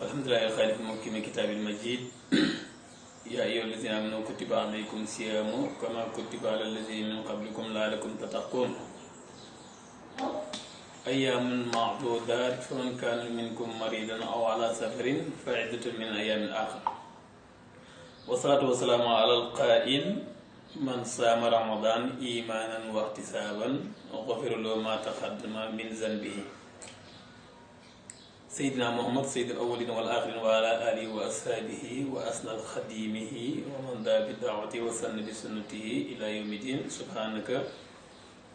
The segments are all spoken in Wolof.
الحمد لله الخالق المحكم كتاب المجيد يا أيها الذين آمنوا كتب عليكم الصيام كما كتب على الذين من قبلكم لعلكم تتقون أيام معدودات فمن كان منكم مريضا أو على سفر فعدة من أيام آخر والصلاة والسلام على القائل من صام رمضان إيمانا واحتسابا غفر له ما تقدم من ذنبه سيدنا محمد سيد الأولين والآخرين وعلى آله وأصحابه وأسنى خديمه ومن دعا بدعوته وسن بسنته إلى يوم الدين سبحانك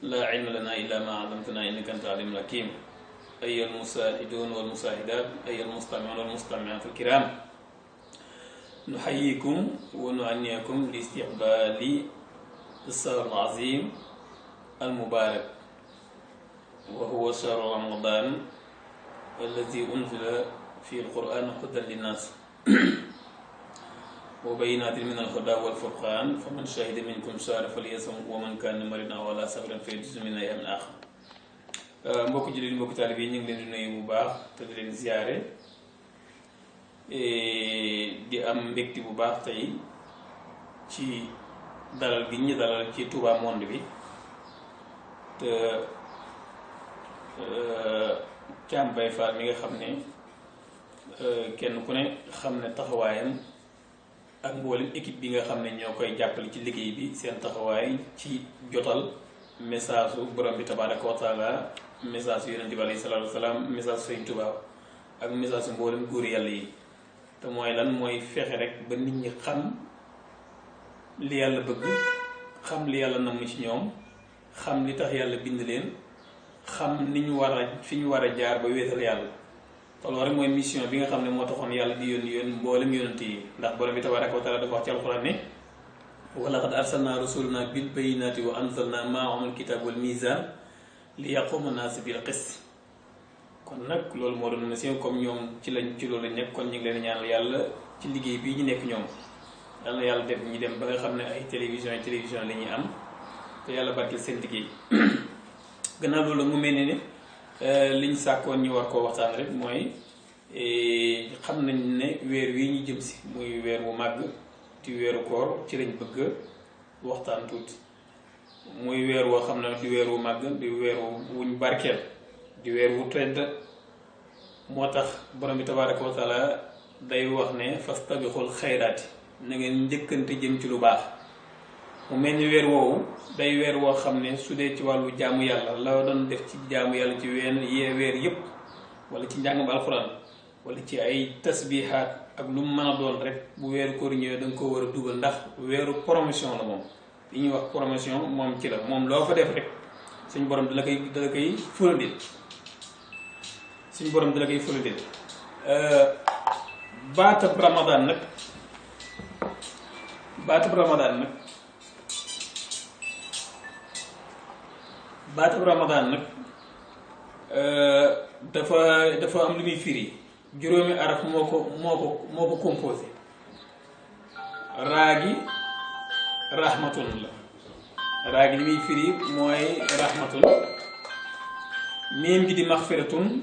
لا علم لنا إلا ما علمتنا إنك أنت العليم الحكيم أيها المشاهدون والمشاهدات أيها المستمعون والمستمعات الكرام نحييكم ونعنيكم لاستقبال الشهر العظيم المبارك وهو شهر رمضان الذي أنزل في القرآن هدى للناس وبينات من الهدى والفرقان فمن شهد منكم شهر فليصم ومن كان مريضا أو على سفر فعدة من أيام آخر mbokk jullit mbokk taalibe yi ñu ngi leen di nuyu bu baax te di leen ziyaare di am mbégte bu baax tey ci dalal gi ñu dalal ci Touba Monde bi te Thiam Baye Fall mi nga xam ne kenn ku ne xam ne taxawaayam ak mboolem équipe bi nga xam ne ñoo koy jàppale ci liggéey bi seen taxawaay ci jotal message su borom bi tabaaraka wa taala message su yonent bi alayhi salaatu wa salaam message su Sëriñ Tuubaa ak message su mboolem góor yàlla yi te mooy lan mooy fexe rek ba nit ñi xam li yàlla bëgg xam li yàlla namm ci ñoom xam li tax yàlla bind leen xam ni ñu war a fi ñu war a jaar ba wéetal yàlla te loolu rek mooy mission bi nga xam ne moo taxoon yàlla di yónni mboolem yonent yi ndax borom bi tabaaraka wa taala dafa wax ci alxuraan ne wa laqad arsalnaa rusulanaa bil bayyinaati wa anzalnaa ma'ahumul kitaaba wal miizaan li yaquuma naasu bil qist kon nag loolu moo doon mission comme ñoom ci loolu lañ nekk kon ñu ngi leen ñaanal yàlla ci liggéey bii ñu nekk ñoom yal na yàlla def ñu dem ba nga xam ne ay télévision la ñuy am te yàlla barkeel seen liggéey gannaaw loolu mu mel ne liñ sàkkoon ñu war koo waxtaan rek mooy xam nañ ne weer wi ñu jëm si muy weer wu màgg di weeru koor ci lañ bëgg waxtaan tuuti muy weer woo xam ne di weer wu màgg di weer wuñ barkeel di weer wu tedd moo tax borom bi tabaaraka wa taala day wax ne fastabiqul xayraati na ngeen njëkkante jëm ci lu baax mu mel ni weer woowu day weer woo xam ne su dee ci wàllu jaamu yàlla la doon def ci jaamu yàlla ci weer yëpp wala ci njàngam alxuraan wala ci ay tasbihaat ak lu mu mën a doon rek bu weeru koor ñëwee da nga ko war a dugal ndax weeru promotion la moom li ñuy wax promotion moom ci la moom loo fa def rek suñ borom dala koy fulandil suñ borom dala koy fulandil baatab ramadaan nag baatab ramadaan nag dafa am lu muy firi juróomi araf moo ko composé raagi rahmatun la raagi li muy firi mooy rahmatun miim gi di maxfiratun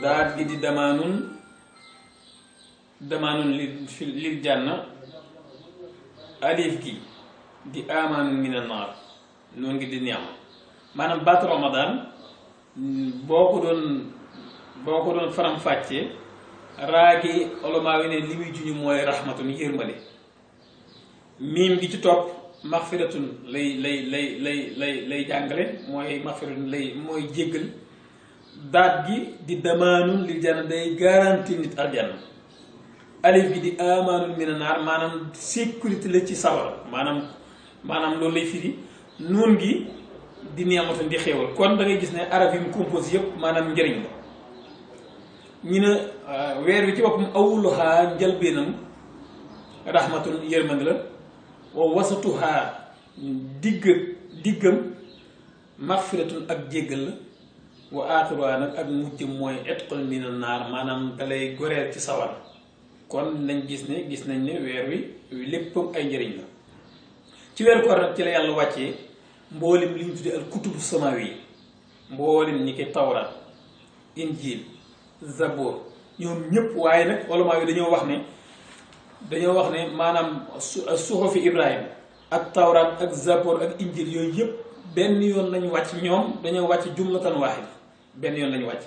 daat gi di damaanun lil janna alif gi di amaan min an naar noonu gi di neex maanaam baatu ramadaan boo ko doon faram-fàccee raagi olomaa wi ne li muy juñu mooy rahmatun yërmale miim gi ci topp maxfiratun lay jàngale mooy maxfiratun mooy jéggal daat gi di damaanun li janna day garanti nit aljanna alif gi di amaanun mina naar maanaam sécurité la ci sawara maanaam loolu lay firi nuun gi di neexmatun di xéewal kon da ngay gis ne araf yi mu compose yëpp maanaam njëriñ la ñu ne weer wi ci boppam awuluhaa njëlbeenam rahmatun yërmande la wa wasatuhaa diggam maxfiratun ak jéggal la wa aaxiruhaa nag ak mujjam mooy etqul mina naar maanaam dalay goreel ci sawara kon nañ gis nañ ne weer wi léppam ay njëriñ la ci weeru koor nag ci la yàlla wàccee mboolem li ñu tuddee al kutubu samawi mboolem ñi ki tawraat injil zabur ñoom ñëpp. waaye nag ulama yi dañoo wax ne maanaam suxufi Ibrahima ak tawraat ak zabor ak injil yooyu yëpp benn yoon lañu wàcc. ñoom dañoo wàcc jumlatan waahida, benn yoon lañu wàcc.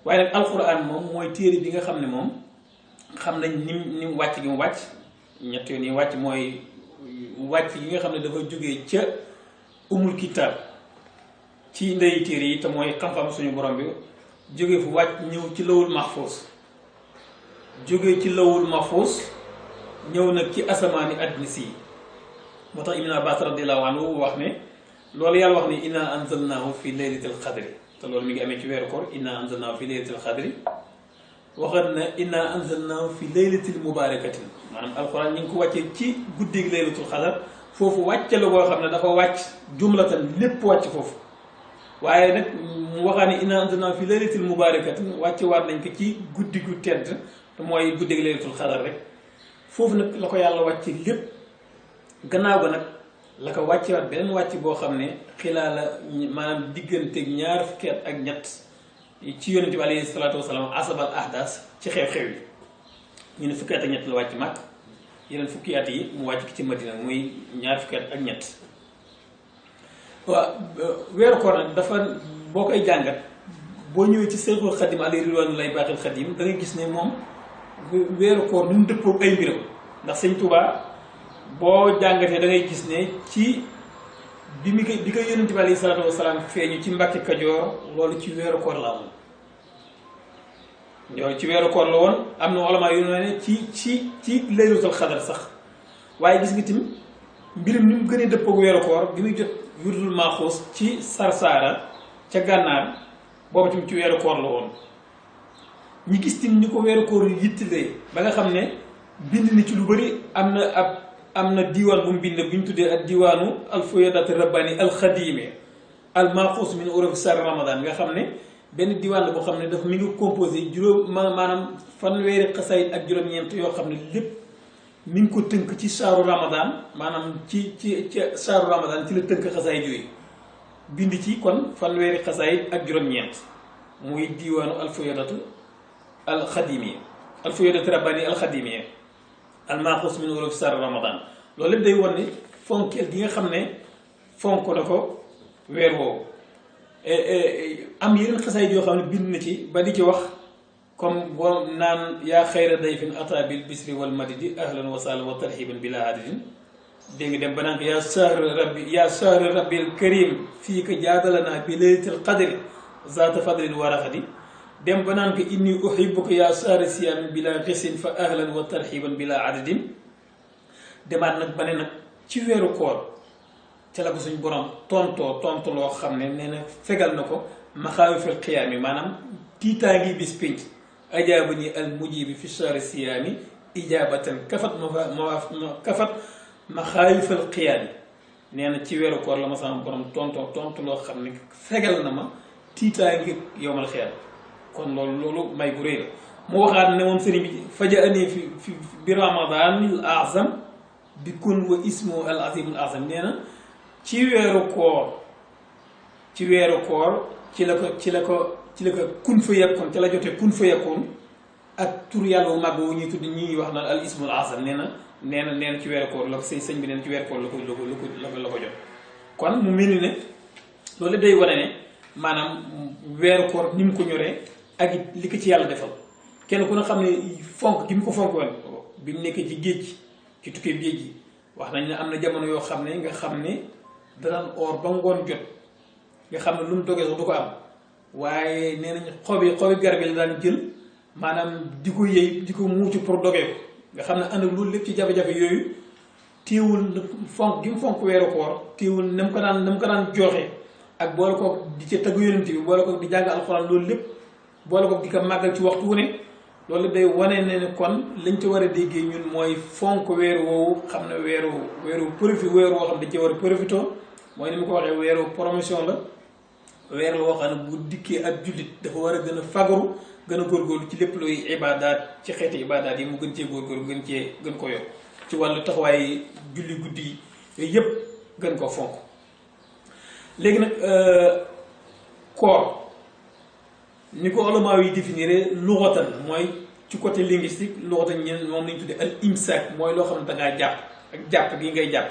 waaye nag alquran moom mooy téere bi nga xam ne moom xam nañ ni mu wàcc gi mu wàcc. ñett yoon yi wàcc mooy wàcc gi nga xam ne dafa jógee ca umul kitaab ci ndeyi téere yi te mooy xam-xam suñu borom bi, jógee fu wàcc ñëw ci lawul mahfuus, jógee ci lawul mahfuus ñëw nag ci asamaani àddina si. moo tax Ibn Abbas radiyallahu anhu wax ne loolu yàlla wax ne inna anzalnaahu fi laylatil qadri, te loolu mi ngi amee ci weeru koor. inna anzalnaahu fi laylatil qadri waxat na inna anzalnaahu fi laylatil mubarakatin, maanaam alquran ñu ngi ko wàccee ci guddig laylatul qadar. foofu wàcce la boo xam ne dafa wàcc jumlatan, lépp wàcc foofu. waaye nag mu waxaa ne inna anzalnaahu fi laylatil mubarakatin wàcce waat nañ ko ci guddi gu tedd te mooy guddig laylatul qadar rek. foofu nag la ko yàlla wàcce lépp. gannaaw ba nag la ko wàccewaat beneen wàcc boo xam ne xilaa la maanaam digganteeg ñaar fukki at ak ñett ci yonente bi alayhi salaatu wasalaam asabal ahdas ci xew-xew yi. ñu ne fukki at ak ñett la wàcc Màkk, yeneen fukki at yi mu wàcc ci Madina, muy ñaar fukki at ak ñett. waaw weeru koor nag dafa boo koy jàngat boo ñëwee ci Seexul Xadim alayhi ridwanullahi baaxil xadim da ngay gis ne moom weeru koor nu mu dëppoo ay mbiram. ndax Sëñ Tuubaa boo jàngatee da ngay gis ne ci bi ko yonente bi alayhi salaatu wasalaam feeñu ci Mbàkke Kajoor, loolu ci weeru koor la amoon. yow ci weeru koor la woon. am na ulama yu ne ci laylatul xadar sax. waaye gis nga tim mbirum ni mu gën a dëppoo ak weeru koor bi muy jot wirdul maaxuus ci Sarsaara ca gànnaar, boobu tim ci weeru koor la woon. ñi gis tim ni ko weeru koor yu yittilee ba nga xam ne bind ni ci lu bëri. am na diiwaan bu mu bind bu ñu tuddee ak diiwaanu alfuyadat rabbani alxadime almaxuus min uruf sar ramadan, nga xam ne benn diiwaan la boo xam ne daf mi ngi composé maanaam fanweeri xasaayit ak juróom-ñeent yoo xam ne lépp mi ngi ko tënk ci saaru ramadan. maanaam ci saaru ramadan ci la tënk xasaayit yooyu, bind ci kon fanweeri xasaayit ak juróom-ñeent muy diiwaanu alfuyadatu alxadime alfuyadat rabbani alxadime almaxuus min uruf sar ramadan. loolu lépp day wan ne fonkeel gi nga xam ne fonk na ko weer woowu. am yeneen xasaayid yoo xam ne bind na ci ba di ci wax comme boo naan yaa xayra dayfin ata bil bisri wal madidi ahlan wa sahlan wa tarxiban bila adadin. dégg nga dem ba naan ko yaa shahra rabbil karim fii ka jaadalana bi laylatil qadri zaata fadlin wa raxadi. dem ba naan ko inni uhibbuka yaa shahra siyamin bila xisin fa ahlan wa tarxiban bila adadin. demaat nag ba ne nag ci weeru koor ca la ko suñ borom tontu loo xam ne nee na fegal na ko maxaawifil xiyaam yi, maanaam tiitaangi bis pénc. ajaaba ni al mujibi fi shahri siyaami ijaabatan kafat maxaawifil xiyaam yi. nee na ci weeru koor la ma sama borom tontu loo xam ne fegal na ma tiitaangi yowmal xiyaam. kon loolu may bu rëy la. mu waxaat ne moom sëriñ bi faja ani fi bi ramadanil azam bi kun wa ismu al azimul azam. nee na ci weeru koor ci la ko kun fa yakkoon ca la jotee kun fa yakkoon ak tur yàlla bu màgg wu ñuy tudd ñuy wax naan al ismul azam. nee na ci weeru koor la ko sëñ bi nee na ci weeru koor la ko jot. kon mu mel ni ne loolu day wane ne maanaam weeru koor ni mu ko ñoree ak li ko ci yàlla defal. kenn ku ne xam ne fonk gi mu ko fonk woon bi mu nekkee ci géej gi ci tukkee géej gi wax nañ ne am na jamono yoo xam ne nga xam ne daan oor ba ngoon jot nga xam ne lu mu dogee sax du ko am. waaye nee nañ xobi garab yi la daan jël maanaam di ko yëy di ko muucu pour dogee ko. nga xam ne ànd ak loolu lépp ci jafe-jafe yooyu téewul fonk gi mu fonk weeru koor téewul na mu ko daan joxe ak boole ko di ca tagg yonent bi boole ko di jàng alxuraan loolu lépp boole ko di ko màggal ci waxtu wu ne. loolu day wane ne kon lañ ca war a déggee ñun mooy fonk weeru woowu xam ne weeru profit weeru woo xam dañ ci war a profitoo mooy ni mu ko waxee weeru promotion la. weer la woo xam ne bu dikkee ak jullit dafa war a gën a fagaru gën a góorgóorlu ci lépp luy ibaadaat ci xeeti ibaadaat yi mu gën cee góorgóorlu gën ko yokk ci wàllu taxawaay julli guddi yi yooyu yëpp gën koo fonk. léegi nag koor ni ko ulama yi définir lughatan mooy ci côté linguistique lughatan ñeneen moom lañ tuddee al imsak mooy loo xam ne dangaa jàpp ak jàpp gi ngay jàpp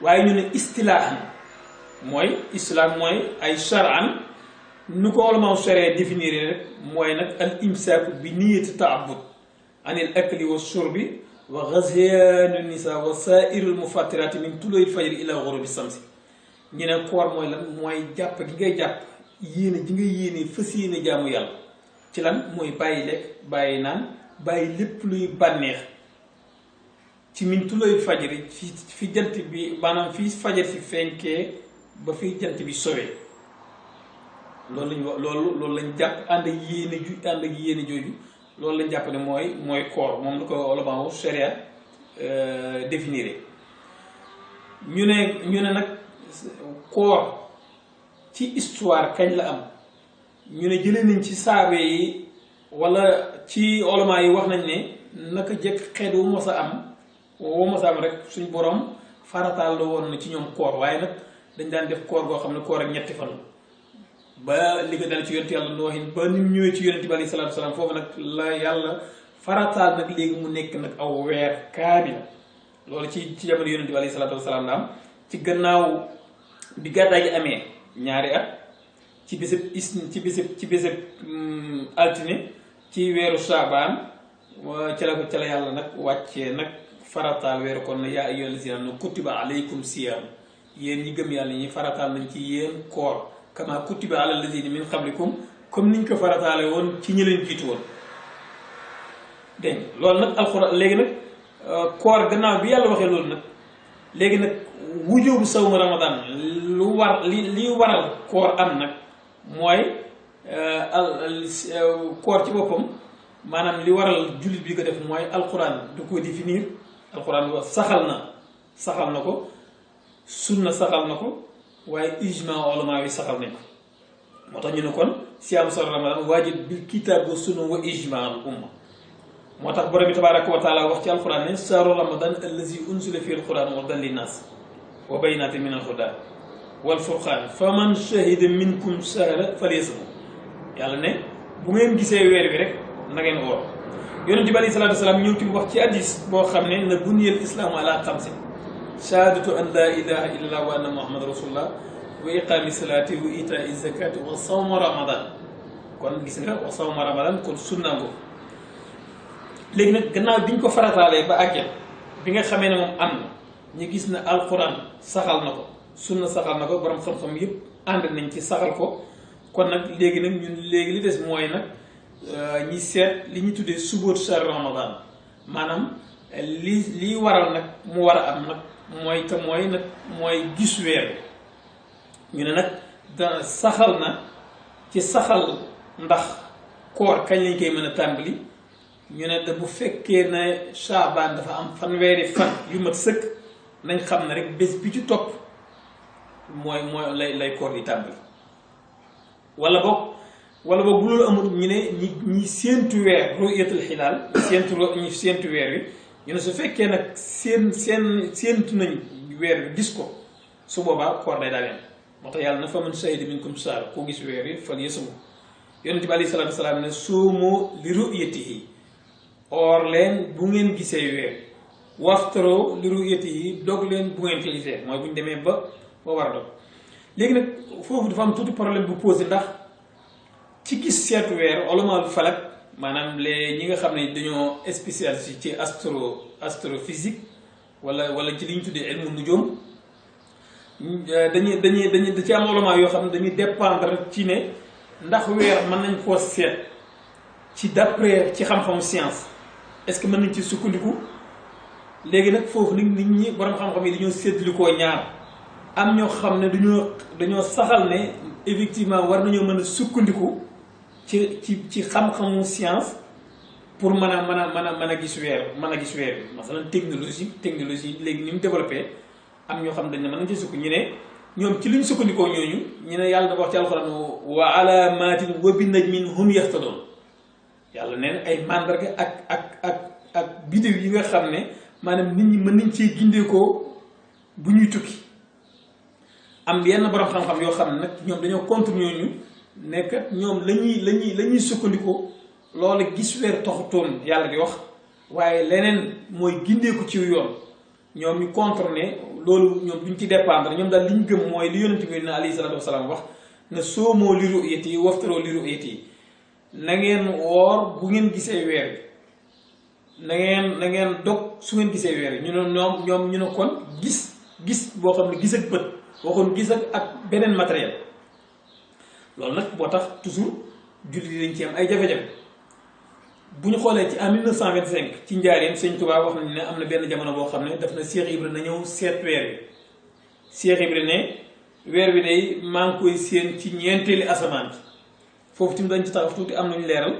waaye ñu ne istilaahan mooy islam mooy ay shar'an nu ko ulama sharia définir rek mooy nag al imsak bi niyati ta'abbud anil akli wa shurbi wa ghazyan nisa wa sa'iril mufattirati min tulu'il fajri ila ghurubi samsi ñu ne koor mooy lan mooy jàpp gi ngay jàpp yéene ji nga yéene fas yéene jaamu yàlla ci lan mooy bàyyi lekk bàyyi naan bàyyi lépp luy bànneex ci min tulu'il fajri fi jant bi maanaam fi fajar si fenkee ba fi jant bi sowee loolu lañ wax loolu lañ jàpp ànd ak yéene jooju loolu lañ jàpp ne mooy koor moom la ko ulama wu sharia définir ñu ne nag koor ci histoire kañ la am ñu ne jëlee nañ ci saabe yi wala ci ulama yi wax nañ ne naka jëkk xeet wu mos a am rek suñ borom farataal la woon na ci ñoom koor waaye nag dañ daan def koor goo xam ne koor ak ñetti fan ba li ko dal ci yonent yàlla noohin ba ni mu ñëwee ci yonent bi alayhi salaatu salaam foofu nag la yàlla farataal nag léegi mu nekk nag aw weer kaamil loolu ci jamono yonent bi alayhi salaatu salaam la am ci gannaaw bi gàddaay gi amee ñaari at ci bisib altine ci weeru saabaan ca la yàlla nag wàccee nag farataal weeru kon yaa ayyuhal lazina amanu kutiba alaykum siyaam yéen ñi gëm yàlla ñi farataal nañ ci yéen koor kama kutiba alal lazina min qablikum comme niñ ko farataale woon ci ñi leen jiitu woon dégg loolu nag alxuraan léegi nag koor gannaaw bi yàlla waxee loolu nag léegi nag wujubu sawmu ramadan li waral koor am nag mooy koor ci boppam maanaam li waral jullit bi ko def mooy alxuraan du ko définir alxuraan wax saxal na ko sunna saxal na ko waaye ijma ulama yi saxal nañ ko moo tax ñu ne kon siyaamu sahri ramadan waajib bil kitaab wa sunna wa ijma al umma moo tax borom bi tabaraka wa taala wax ci alquran ne sahru ramadan allazi unsila fi alquran hudan linnas wa bayyinatin min alhuda wal furqan faman shahida minkum shahra falyasum yàlla ne bu ngeen gisee weer wi rek na ngeen woor yonent bi alayhi salaatu wasalaam ñëw ci wax ci hadis boo xam ne na buniyal islaamu ala xamsin shahadatu an la ilaha illallah wa anna muhammad rasulullah wa iqaami salaati wa itaa zakati wa sawma ramadan kon gis nga wa sawma ramadan kon sunna ngoo léegi nag gannaaw bi ñu ko farataalee ba àgget bi nga xamee ne moom am na ñu gis na alquran saxal na ko sunna saxal na ko borom xam-xam yëpp ànd nañ ci saxal ko kon nag léegi nag ñun léegi li des mooy nag ñi seet li ñu tuddee suboot shahr ramadan maanaam li waral nag mu war a am nag mooy gis weer ñu ne nag da saxal na ci saxal ndax koor kañ lañ koy mën a tàmbali ñu ne da bu fekkee ne Shaabaan dafa am fanweeri fan yu mat sëkk nañ xam ne rek bés bi ci topp mooy lay koor di tàmbali wala boog bu loolu amul ñu ne ñi séentu weer ru'yatul hilaal ñi séentu weer wi ñu ne su fekkee nag séentu nañ weer wi gis ko su boobaa koor day daal yam moo tax yàlla na fa man shahida minkum shahra koo gis weer wi falyasum yonent bi alayhi salaatu wasalaam ne suumu li ru'yatihi or leen bu ngeen gisee weer waftaro li ru'yatihi dog leen bu ngeen ko gisee mooy bu ñu demee ba war a dog léegi nag foofu dafa am tuuti problème bu posé ndax ci gis seetu weer ulama falak maanaam ñi nga xam ne dañoo spécialisé ci astrophysique wala ci li ñu tuddee ilmu nujum dañuy da ci am ulama yoo xam ne dañuy dépendre ci ne ndax weer mën nañ koo seet ci d'après ci xam-xamu science est-ce que mën nañ ci sukkandiku léegi nag foofu nit ñi borom xam-xam yi dañoo séddlu koo ñaar am ñoo xam ne dañoo saxal ne effectivement war nañoo mën a sukkandiku ci xam-xamu science pour mën a gis weer bi masalan technologie léegi ni mu développé am ñoo xam dañ ne mën nañ ci sukk ñu ne ñoom ci li ñu sukkandikoo ñooñu ñu ne yàlla dafa wax ci alxuraan wa alaamaatin wa bin najmi hum yahtadoon yàlla nee na ay mandarga ak bidéw yi nga xam ne maanaam nit ñi mën nañ cee gindeekoo bu ñuy tukki am yenn borom xam-xam yoo xam ne nag ñoom dañoo contre ñooñu nekkat ñoom lañuy sukkandikoo loolu gis weer taxutoon yàlla di wax waaye leneen mooy gindeeku ci yoon ñoom ñu contre ne loolu ñoom duñ ci dépendre ñoom daal li ñu gëm mooy li yonent bi na alayhi salaatu wasalaam wax na soomoo li ru'yati waftaroo li ru'yati na ngeen woor bu ngeen gisee weer bi na ngeen dog su ngeen gisee weer bi ñu ne ñoom ñu ne kon gis boo xam ne gis ak bët waxoon gis ak beneen matériel loolu nag boo tax toujours jullit yi dañ ci am ay jafe-jafe bu ñu xoolee ci en 1925 ci njaareem sëñ Tuubaa wax nañu ne am na benn jamono boo xam ne daf na Cheikh Ibra na ñëw seet weer bi Cheikh Ibra ne weer bi day maa ngi koy séen ci ñeenteeli asamaan foofu tamit dañ ci taxaw tuuti am nañu leeral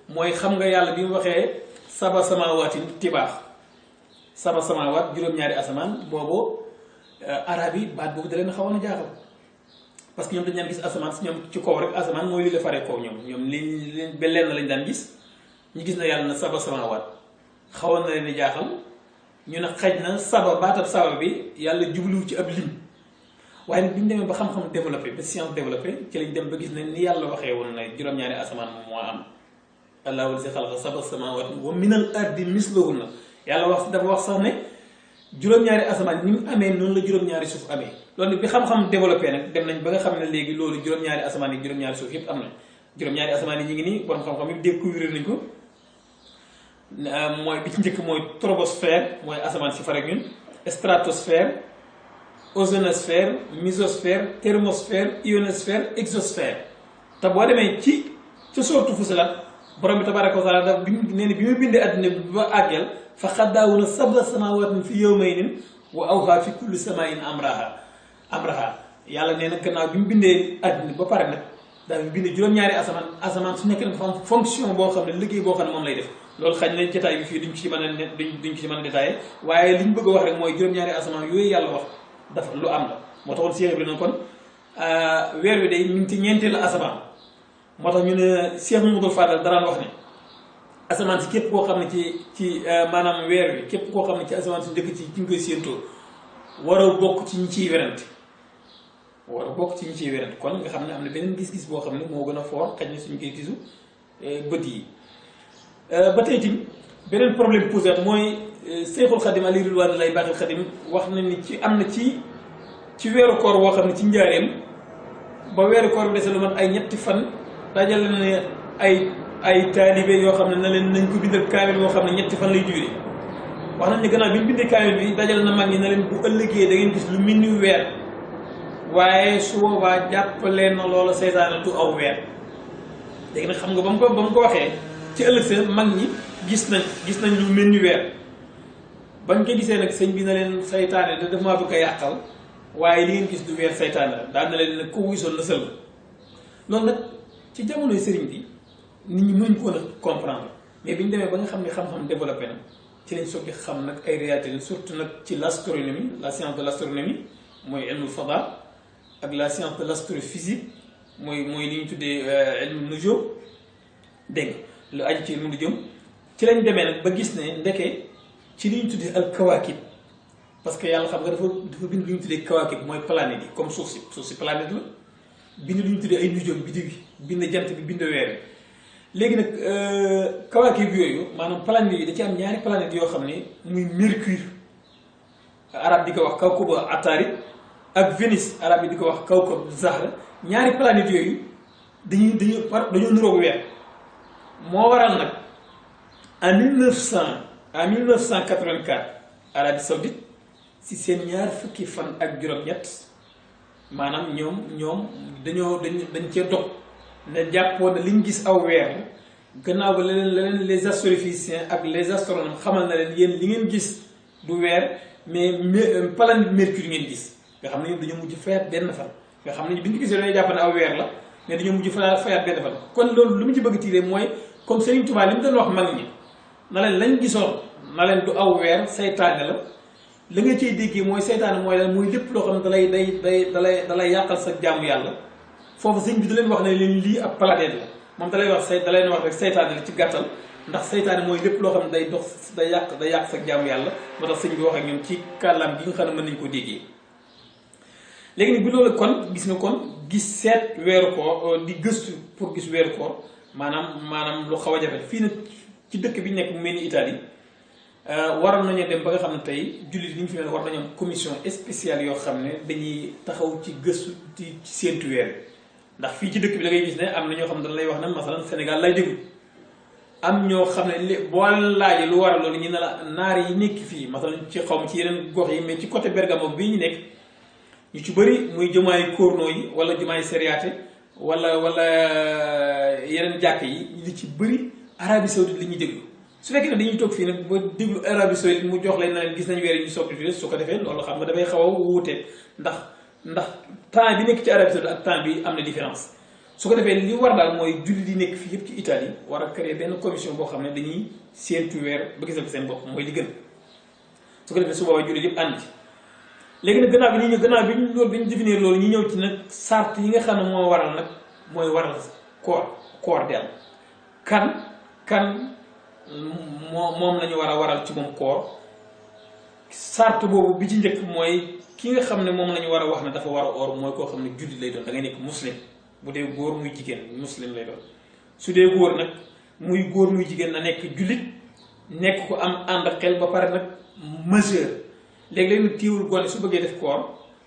mooy xam nga yàlla bi mu waxee saba samawaatin tibaax saba samawaat juróom-ñaari asamaan boobu arab yi baat boobu da leen xawoon a jaaxal parce que ñoom dañ daan gis asamaan si ñoom ci kaw rek asamaan mooy li la faree kaw ñoom li ba lenn lañ daan gis ñu gis na yàlla na saba samawaat xawoon na leen di jaaxal ñu ne xaj na saba baatab saba bi yàlla jubluwu ci ab lim waaye nag bi ñu demee ba xam-xam développé ba science développé ci lañ dem ba gis ne ni yàlla waxee woon na juróom-ñaari asamaan moom moo am allahu lazi xalaqa saba samawaat wa minal ardi mislahunna yàlla wax dafa wax sax ne juróom-ñaari asamaan ni mu amee noonu la juróom-ñaari suuf amee loolu nag bi xam-xam développé nag dem nañ ba nga xam ne léegi loolu juróom-ñaari asamaan yi juróom-ñaari suuf yëpp am na juróom-ñaari asamaan yi ñu ngi nii borom xam-xam yi découvrir nañ ko mooy bi ci njëkk mooy troposphère mooy asamaan si farek ñun stratosphère ozonosphère mésosphère thermosphère ionosphère exosphère te boo demee ci sooratu Fussilat borom bi tabaaraka wa taala daf bi nee na bi ma bindee àddina bi ba àggel fa xaddaawuna sab'a samawaatin fi yawmayni wa awhaa fi kulli samaain amraha yàlla nee na gannaaw bi mu bindee àddina ba pare nag daal bi bindee juróom-ñaari asamaan su nekk dafa am fonction boo xam ne liggéey boo xam ne moom lay def loolu xañ na jotaay bi fii duñ ci mën a détaillé waaye li ñu bëgg a wax rek mooy juróom-ñaari asamaan yooyu yàlla wax dafa lu am la moo taxoon Cheikh Ibrahima kon weer wi day mi ngi ci ñeenteelu asamaan moo tax ñu ne Cheikh Mamadou Fadal daraan wax ne asamaan si képp koo xam ne ci maanaam weer wi képp koo xam ne ci asamaan si njëkk ci ñu koy séentoo war a bokk ci ñi ciy werante kon nga xam ne am na beneen gis-gis boo xam ne moo gën a fort xëy na suñu koy gisu bët yi ba tey tim beneen problème posé mooy Seyxul Xadim Ali Ridwaanu lay baaxil Xadim wax na ni am na ci weeru koor woo xam ne ci njaareem ba weeru koor bi dese lu mat ay ñetti fan dajale na ay taalibe yoo xam ne na leen nañ ko bindal kaamil boo xam ne ñetti fan lay duré wax nañ ne gannaaw bi ñu bindee kaamil bi dajale na mag ñi na leen bu ëllëgee da ngeen gis lu mel ni weer waaye su boobaa jàppaleen na loola seytaane du aw weer léegi nag xam nga ba mu ko waxee ci ëllëg seen mag ñi gis nañ lu mel ni weer bañ ko gisee nag sëñ bi na leen seytaane da daf maa bëgg a yàqal waaye li ngeen gis du weer seytaane la daal na leen nag ko gisoon la sël loolu nag ci jamonoy sëriñ bi nit ñi mënuñ ko woon a comprendre mais bi ñu demee ba nga xam ne xam-xam développé na ci lañ soog di xam nag ay réalité surtout nag ci l'astronomie la science de l'astronomie mooy ilmul fada ak la science de l'astrophysique mooy li ñu tuddee ilmu nujum dégg lu aju ci ilmu nujum ci lañ demee nag ba gis ne ndeke ci li ñu tuddee al kawaakib parce que yàlla xam nga dafa bind lu ñu tuddee kawaakib mooy planètes yi comme suuf si planète la bind lu ñu tuddee ay nujum biddiw yi bind jant bi bind weer bi léegi nag kawaakib yooyu maanaam planètes yi da ci am ñaari planètes yoo xam ne muy Mercure arab di ko wax kawkabu Atarid ak Vénus arab yi di ko wax kawkabu Zahra ñaari planètes yooyu dañoo niroog weer moo waral nag en 1984 Arabie Saoudite si seen ñaar fukki fan ak juróom-ñett maanaam ñoom dañ cee dog ne jàppoon na liñ gis aw weer gannaaw ba leneen les astrophysiciens ak les astronomes xamal na leen yéen li ngeen gis du weer mais planète Mercure ngeen gis nga xam ne ñoom dañoo mujj fayaat benn fan nga xam ne bi ñu gisee dañuy jàpp ne aw weer la mais dañoo mujj fayaat benn fan kon loolu lu mu ci bëgg tiiree mooy comme Serigne Touba li mu doon wax mag ñi na leen lañ gisoon na leen du aw weer saytaane la nga ciy déggee mooy saytaane mooy lan mooy lépp loo xam ne dalay yàqal sa jaamu yàlla foofu sëñ bi da leen wax ne leen lii ab planète la moom da leen wax rek saytaane la ci gàttal ndax saytaane mooy lépp loo xam ne day dox day yàq sa jaamu yàlla moo tax sëñ bi wax ak ñoom ci kàllaam gi nga xam ne mën nañu ko déggee léegi nag bi loolu kon gis nga kon gis seet weeru koor di gëstu pour gis weeru koor maanaam lu xaw a jafe fii nag ci dëkk bi nekk mu mel ni Italie waroon nañu dem ba nga xam ne tey jullit li ñu fi mel war nañu am commission spéciale yoo xam ne dañuy taxaw ci gëstu ci séentu weer ndax fii ci dëkk bi da ngay gis ne am na ñoo xam ne dañ lay wax ne masalan Sénégal lay déglu am ñoo xam ne boo laajee lu waral loolu ñu ne la naar yi nekk fii masalan ci xaw ma ci yeneen gox yi mais ci côté Bergamo bii ñu nekk ñu ci bëri muy jumaay Corno yi wala jumaay Seriate wala yeneen jàkk yi li ci bëri Arabie Saoudite li ñuy déglu su fekkee ne dañuy toog fii nag ba déglu Arabie Saoudite mu jox leen na leen gis nañ weer yi ñu soppi fii su ko defee loolu xam nga dafay xaw a wuute ndax temps bi nekk ci Arabie Saoudite ak temps bi am na différence su ko defee li war daal mooy julli di nekk fii yëpp ci Italie war a créer benn commission boo xam ne dañuy séentu weer ba gisal ko seen bopp mooy li gën su ko defee su boobaa julli yëpp ànd ci léegi nag gannaaw bi ñu définir loolu ñu ñëw ci nag sart yi nga xam ne moo waral nag mooy waral koor di am kan moom lañu war a waral ci moom koor sart boobu bi ci njëkk mooy ki nga xam ne moom lañu war a wax ne dafa war a or mooy koo xam ne jullit lay doon da ngay nekk muslim bu dee góor muy jigéen muslim lay doon su dee góor nag muy góor muy jigéen na nekk jullit nekk ko am ànd xel ba pare nag majeur léegi-léegi nag tiiwul gone su bëggee def koor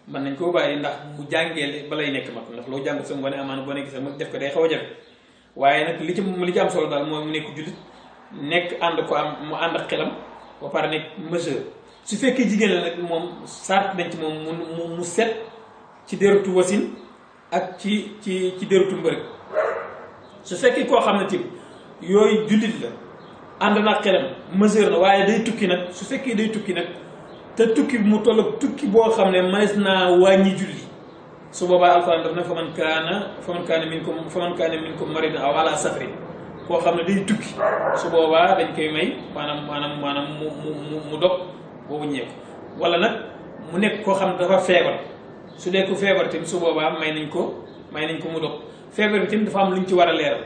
mën nañ koo bàyyi ndax mu jàngee ba lay nekk mag ndax loo jàng sa ngone amaana boo nekk sa mag def ko day xaw a jafe waaye nag li ci am solo daal mooy mu nekk jullit nekk ànd ko am mu ànd ak xelam ba pare nekk majeur su fekkee jigéen la nag moom sart nañ ci moom mu set ci deretu wasin ak ci deretu mbërëg su fekkee koo xam ne tim yooyu jullit la ànd na ak xelam majeur na waaye day tukki nag su fekkee day tukki nag te tukki bi mu toll tukki boo xam ne manes naa wàññi julli su boobaa alxuraan daf ne fa man kaana minkum maridan aw ala safarin koo xam ne day tukki su boobaa dañ koy may maanaam mu dog boobu ñeeku wala nag mu nekk koo xam ne dafa feebar su dee ko feebar tamit su boobaa may nañ ko mu dog feebar bi tamit dafa am lu ñu ci war a leeral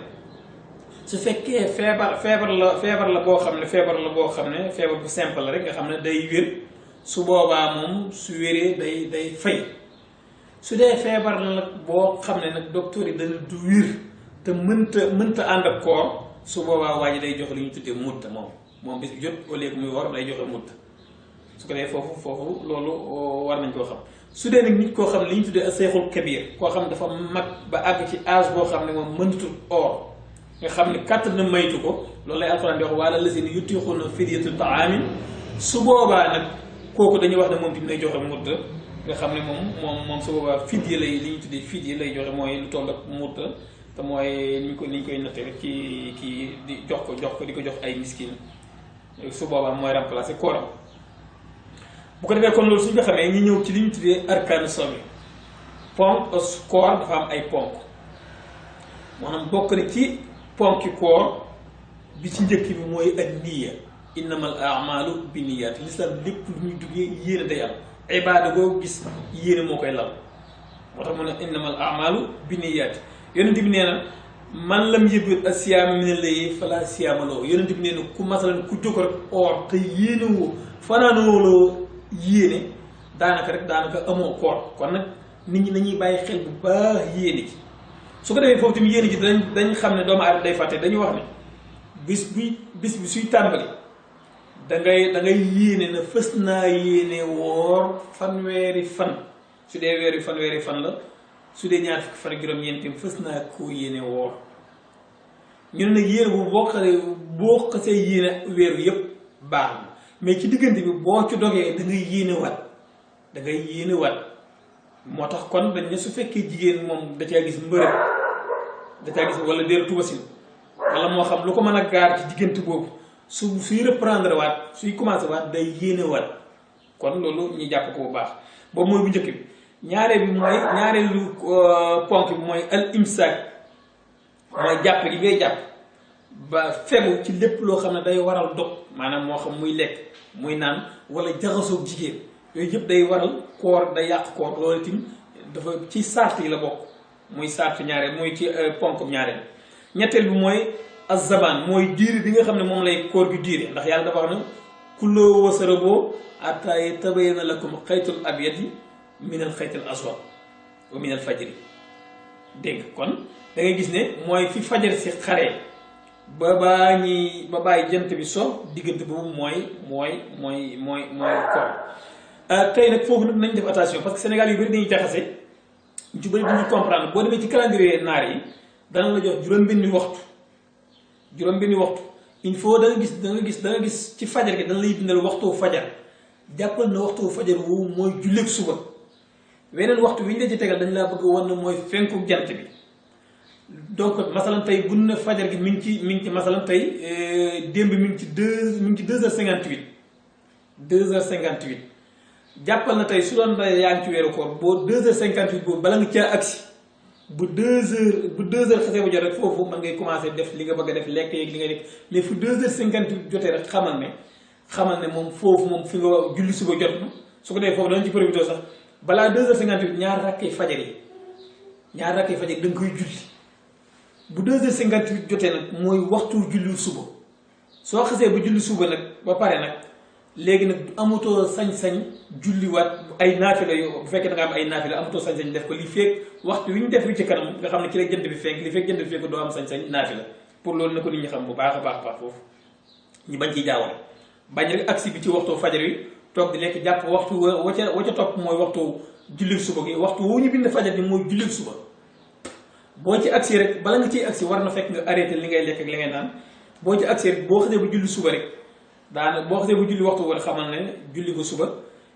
su fekkee feebar la boo xam ne feebar bu simple la rek nga xam ne day wér su boobaa moom su wéree day fay su dee feebar la nag boo xam ne nag docteur yi dana du wér te mënta ànd ak koor su boobaa waa ji day joxe li ñu tuddee mutta moom bis bi jot au lieu que muy war day joxe mutta su ko defee foofu loolu war nañ koo xam su dee nag nit koo xam ne li ñu tuddee seexul kabir koo xam ne dafa mag ba àgg ci âge boo xam ne moom mënatul or nga xam ne kàttan na maytu ko loolu lay alxuraan di wax wala lazina yutiquuna fidyatu taamin su boobaa nag kooku dañuy wax ne moom tamit day joxe mutta nga xam ne moom su boobaa fidye lay li ñu tuddee fidye lay joxe mooy lu toll ak mutta te mooy ni ñu koy nattee rek ci kii di jox ko di ko jox ay miskin su boobaa mooy remplacer kooram bu ko defee kon loolu suñu ko xamee ñu ñëw ci li ñu tuddee arkaanu sawmi ponk koor dafa am ay ponk maanaam bokk na ci ponki koor bi ci njëkk bi mooy ak niya innamal a'malu bi niyaat l'islam lépp lu ñuy duggee yéene day am ibaada goo gis yéene moo koy lal moo tax mu ne innamal a'malu bi niyaat yonent bi nee na man lam yëbut ak siyaama mi ne lay fala siyaama loo yonent bi nee na ku masalan ku jóg rek or te yéene woo fanaanooloo yéene daanaka amoo koor kon nag nit ñi nañuy bàyyi xel bu baax yéene ji su ko defee foofu tamit yéene ji dañ xam ne doomu aadama day fàtte dañuy wax ne bis bi suy tàmbali da ngay yéene na fës naa yéene woor fanweeri fan su dee fanweeri fan la su dee ñaar fukki fan ak juróom-ñeent fës naa koo yéene woor ñu ne nag yéene bu boo xasee yéene weeru yëpp baax na mais ci diggante bi boo ci dogee da ngay yéene waat moo tax kon dañ ne su fekkee jigéen moom da caa gis mbërëb da caa gis wala deretu wasin wala moo xam lu ko mën a gaar ci diggante boobu suy reprendre waat suy commencé waat day yéene waat kon loolu ñu jàpp ko bu baax boobu mooy bu njëkk bi ñaareelu ponk bi mooy al imsaak mooy jàpp gi ngay jàpp ba fegu ci lépp loo xam ne day waral dog maanaam moo xam muy lekk muy naan wala jaxasoog jigéen yooyu yëpp day waral koor day yàq koor loolu itam dafa ci sart yi la bokk muy sart ñaareel muy ci ponk ñaareel ñetteel bi mooy azzaban mooy diire bi nga xam ne moom lay koor gi diire ndax yàlla dafa wax ne kuloo wasaraboo hatta yatabayyana lakum xaytul abyadi min al xaytil aswad wa min al fajri dégg kon da ngay gis ne mooy fi fajar si xaree ba bàyyi jant bi so diggante boobu mooy koor tey nag foofu nag nañ def attention parce que Sénégal yu bëri dañuy jaxase ñu ci bëri duñu comprendre boo demee ci calendrier naar yi dana la jox juróom-benni waxtu il faut da nga gis ci fajar gi dana lay bindal waxtu fajar jàppal na waxtu fajar woowu mooy julleeg suba weneen waxtu wi ñu la ci tegal dañ laa bëgg wan na mooy fenku jant bi donc masalan tey bu ne fajar gi mi ngi ci masalan tey démb mi ngi ci 2h58 2h58 jàppal na tey su doon yaa ngi ci weeru koor boo 2h58 boobu bala nga caa agsi bu 2h xasee ba jot rek foofu mën ngay commencé def li nga bëgg a def lekk yeeg li nga def mais fu 2h58 jotee rek xamal ne moom foofu moom fi nga julli suba jot na su ko defee foofu danañ ci profité sax balaa 2h58 ñaar rakkay fajar da nga koy julli bu 2h58 jotee nag mooy waxtu julli suba soo xasee ba julli suba nag ba pare nag léegi nag amatoo sañ-sañ julliwaat ay naafila yoo bu fekkee da nga am ay naafila amatoo sañ-sañ def ko li fekk waxtu wi ñu def wi ci kanam nga xam ne ci la jant bi fenk li fekk jant bi fenk doo am sañ-sañ naafila pour loolu na ko nit ñi xam bu baax a baax foofu ñu bañ ciy jaawale bañ rek agsi bi ci waxtu fajar wi toog di lekk jàpp waxtu wa ca topp mooy waxtu julli suba gi waxtu woo ñu bind fajar bi mooy julli suba boo ci agsi rek bala nga ciy agsi war na fekk nga arrêté li ngay lekk ak li ngay naan boo ci agsi rek boo xasee ba julli suba rek boo xasee ba julli waxtu wala xamal ne julli ko suba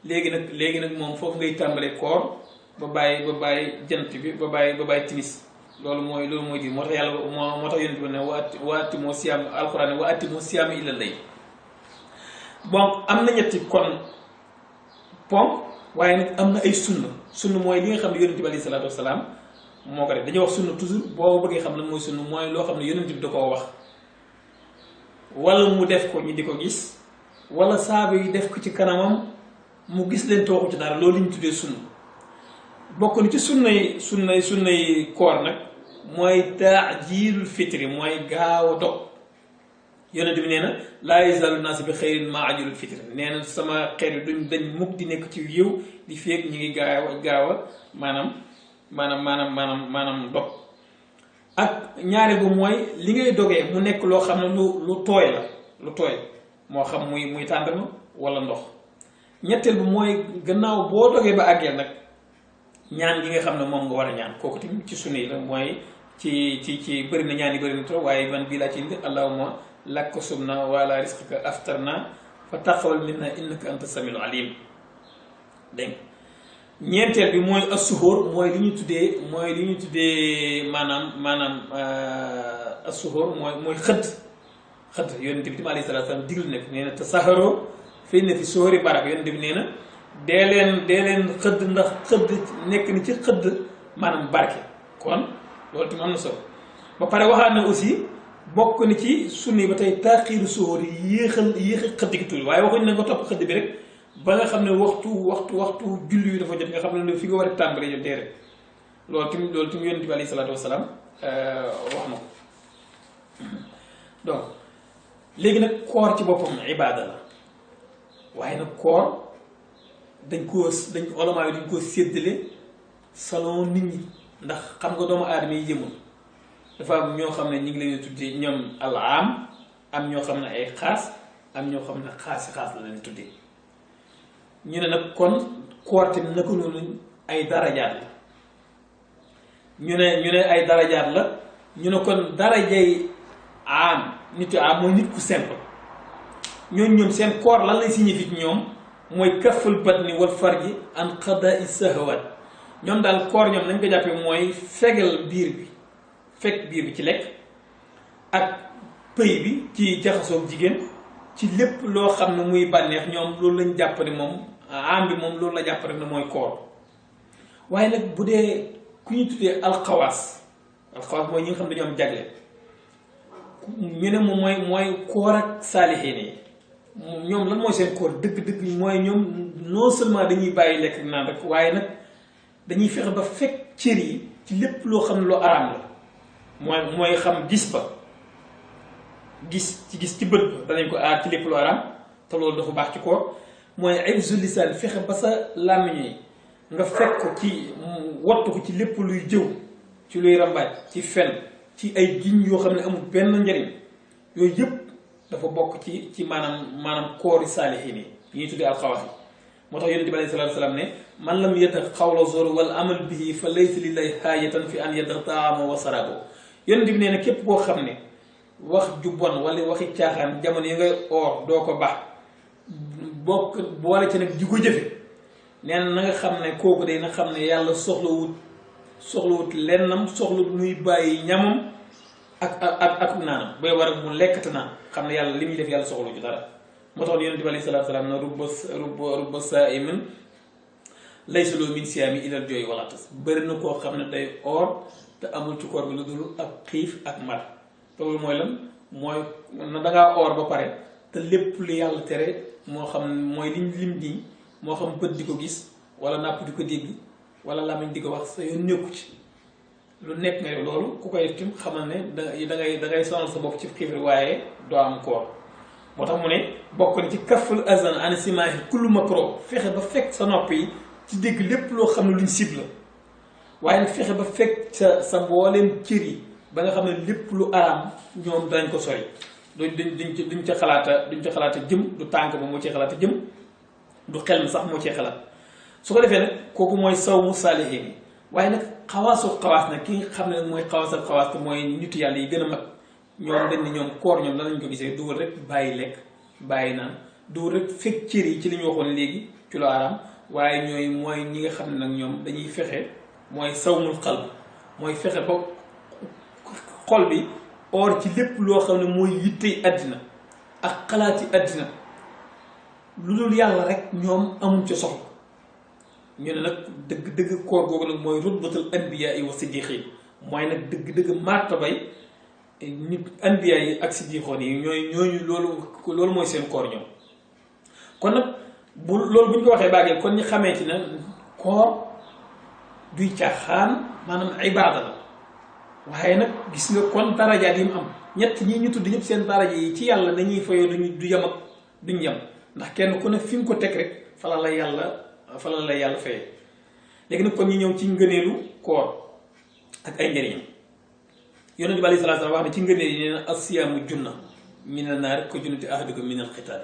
léegi nag moom foofu ngay tàmbalee koor ba bàyyi jant bi ba bàyyi timis loolu mooy di moo tax yàlla moo tax yonent bi ne wa atimu siyaam alquran ne wa atimu siyaam illa lay bon am na ñetti kon ponk waaye nag am na ay sunna mooy li nga xam ne yonent bi alayhi salaatu wasalaam moo ko def dañuy wax sunna toujours boo bëggee xam lan mooy sunna mooy loo xam ne yonent bi da koo wax wala mu def ko ñu di ko gis wala saaba yi def ko ci kanamam mu gis leen te waxu ci dara loolu ñu tuddee sunna bokk na ci sunnay koor nag mooy taajilul fitri mooy gaaw a dog yonent bi nee na laa yazaalu naas bi xayrin maa ajilul fitri nee na sama xeet yi dañ mukk di nekk ci yiw di feeg ñu ngi gaaw a maanaam dog ak ñaare bu mooy li ngay dogee mu nekk loo xam ne lu tooy la moo xam muy tàndarma wala ndox ñetteel bu mooy gannaaw boo dogee ba àggee nag ñaan gi nga xam ne moom nga war a ñaan kooku tamit ci sunna yi la mooy ci bëri na ñaan yi bëri na trop waaye man bii laa ci indi allahumma lakka sumna wa ala risqika aftarna fa taqabbal minna innaka anta samiul alim dégg ñeenteel bi mooy as-suhur mooy li ñu tuddee maanaam as-suhur mooy xëdd yonent bi tamit alayhi salaatu salaam diglu nekk nee na tasaharoo fa inna fi suhuri baraka yonent bi nee na dee leen xëdd ndax xëdd nekk ni ci xëdd maanaam barke kon loolu tamit am na solo ba pare waxaat na aussi bokk ni ci sunni ba tey taaxiiru suhur yéex xëdd gi tuuti waaye waxuñ na nga topp xëdd bi rek ba nga xam ne waxtu julli yu dafa jot nga xam ne fi nga war a tàmbalee jot rek loolu tamit yonent bi alayhi salaatu wasalaam wax na ko donc léegi nag koor ci boppam ibaada la waaye nag koor dañ koo séddale selon nit ñi ndax xam nga doomu aadama yi jëmul dafa am ñoo xam ne ñu ngi leen tuddee ñoom al am ñoo xam ne ay xaas am ñoo xam ne xaas la leen tuddee ñu ne nag kon koor tamit naka noonu ay darajaat la ñu ne ay darajaat la ñu ne kon darajay nit mooy nit ku simple ñoom seen koor lan lay signifie ci ñoom mooy kaful batni wal farji an qada'i sahawat ñoom daal koor ñoom nañ ko jàppee mooy fegal biir bi ci lekk ak pëy bi ci jaxasoog jigéen ci lépp loo xam ne muy bànneex ñoom loolu lañ jàpp ne moom bi moom loolu la jàpp rek ne mooy koor waaye nag bu dee ku ñu tuddee alxawaas mooy ñi nga xam ne dañoo am jagle ñu ne moom mooy koor ak saalixiin yi ñoom lan mooy seen koor dëgg-dëgg mooy ñoom non seulement dañuy bàyyi lekk naan rek waaye nag dañuy fexe ba fekk cër yi ci lépp loo xam ne lu araam la mooy xam gis ci bët ba danañ ko aar ci lépp lu araam te loolu dafa baax ci koor mooy hifzu lisaan fexe ba sa làmmiñ yi nga fekk ko ci wattu ko ci lépp luy jëw ci luy rambaaj ci fen ci ay giñ yoo xam ne amul benn njariñ yooyu yëpp dafa bokk ci maanaam koori saalihiin yi ñuy tuddee alxawaas yi moo tax yonent bi alayhi salaatu salaam ne man lam yada xawla zoor wal amal bihi fa laysa lillahi haajatan fi an yada taama wa sarabo yonent bi nee na képp koo xam ne wax ju bon wala waxi caaxaan jamono yi ngay oor doo ko baax bokk boole ci nag di ko jëfe nee na nga xam ne kooku day na xam ne yàlla soxlawut lennam soxlawut muy bàyyi ñamam ak naanam bay war ak mu lekkate naan xam ne yàlla li muy def yàlla soxlawu ci dara moo tax yonent bi alayhi salaatu salaam na rubba saa'imin laysa lahu min siyaami ilal jooy wala tas bëri na koo xam ne day oor te amul ci koor bi lu dul ak xiif ak mar loolu mooy lan mooy na dangaa oor ba pare te lépp lu yàlla tere moo xam mooy lim di moo xam bët di ko gis wala nàpp di ko dégg wala làmmiñ di ko wax sa yoon nekku ci lu nekk nga loolu ku koy tim xamal ne da ngay sonal sa bopp ci xiif waaye doo am koor moo tax mu ne bokk na ci kaful azan an simaahi kullu makro fexe ba fekk sa nopp yi ci dégg lépp loo xam ne luñ sib la waaye nag fexe ba fekk sa mbooleem cër yi ba nga xam ne lépp lu araam ñoom dañ ko sori duñ ca xalaata jëm du tànk ba moo ci xalaata jëm du xel mi sax moo ci xalaat su ko defee nag kooku mooy sawmu saalihiin yi waaye nag xawaas nag ki nga xam ne nag mooy xawaas te mooy nitu yàlla yi gën a mag ñoom dañ ne ñoom koor ñoom danañ ko gisee dugal rek bàyyi lekk bàyyi naan dugal rek fekk cër yi ci li ñu waxoon léegi ci lu araam waaye mooy ñi nga xam ne nag ñoom dañuy fexe mooy sawmul xalb mooy fexe ba xol bi or ci lépp loo xam ne mooy yittey àddina ak xalaati àddina lu dul yàlla rek ñoom amuñ ca soxla ñu ne nag dëgg koor googu nag mooy rutbatul anbiyaa yi wa siddiqiin mooy nag dëgg martabay nit anbiyaa yi ak siddiqoon yi ñooñu loolu mooy seen koor ñoom kon nag loolu bu ñu ko waxee baagee kon ñu xamee ci ne koor duy caaxaan maanaam ibaada la waaye nag gis nga kon darajaat yi mu am ñett ñi ñu tudd ñëpp seen daraja yi ci yàlla dañuy fayoo du yem ak duñ yem ndax kenn ku ne fi nga ko teg rek fala la yàlla fayee léegi nag kon ñu ñëw ci ngëneelu koor ak ay njëriñam yonent bi alayhi salaatu salaam wax ne ci ngëneel yi nee na asiyaamu junna mina naar ko junnati ahadikum minal qitaal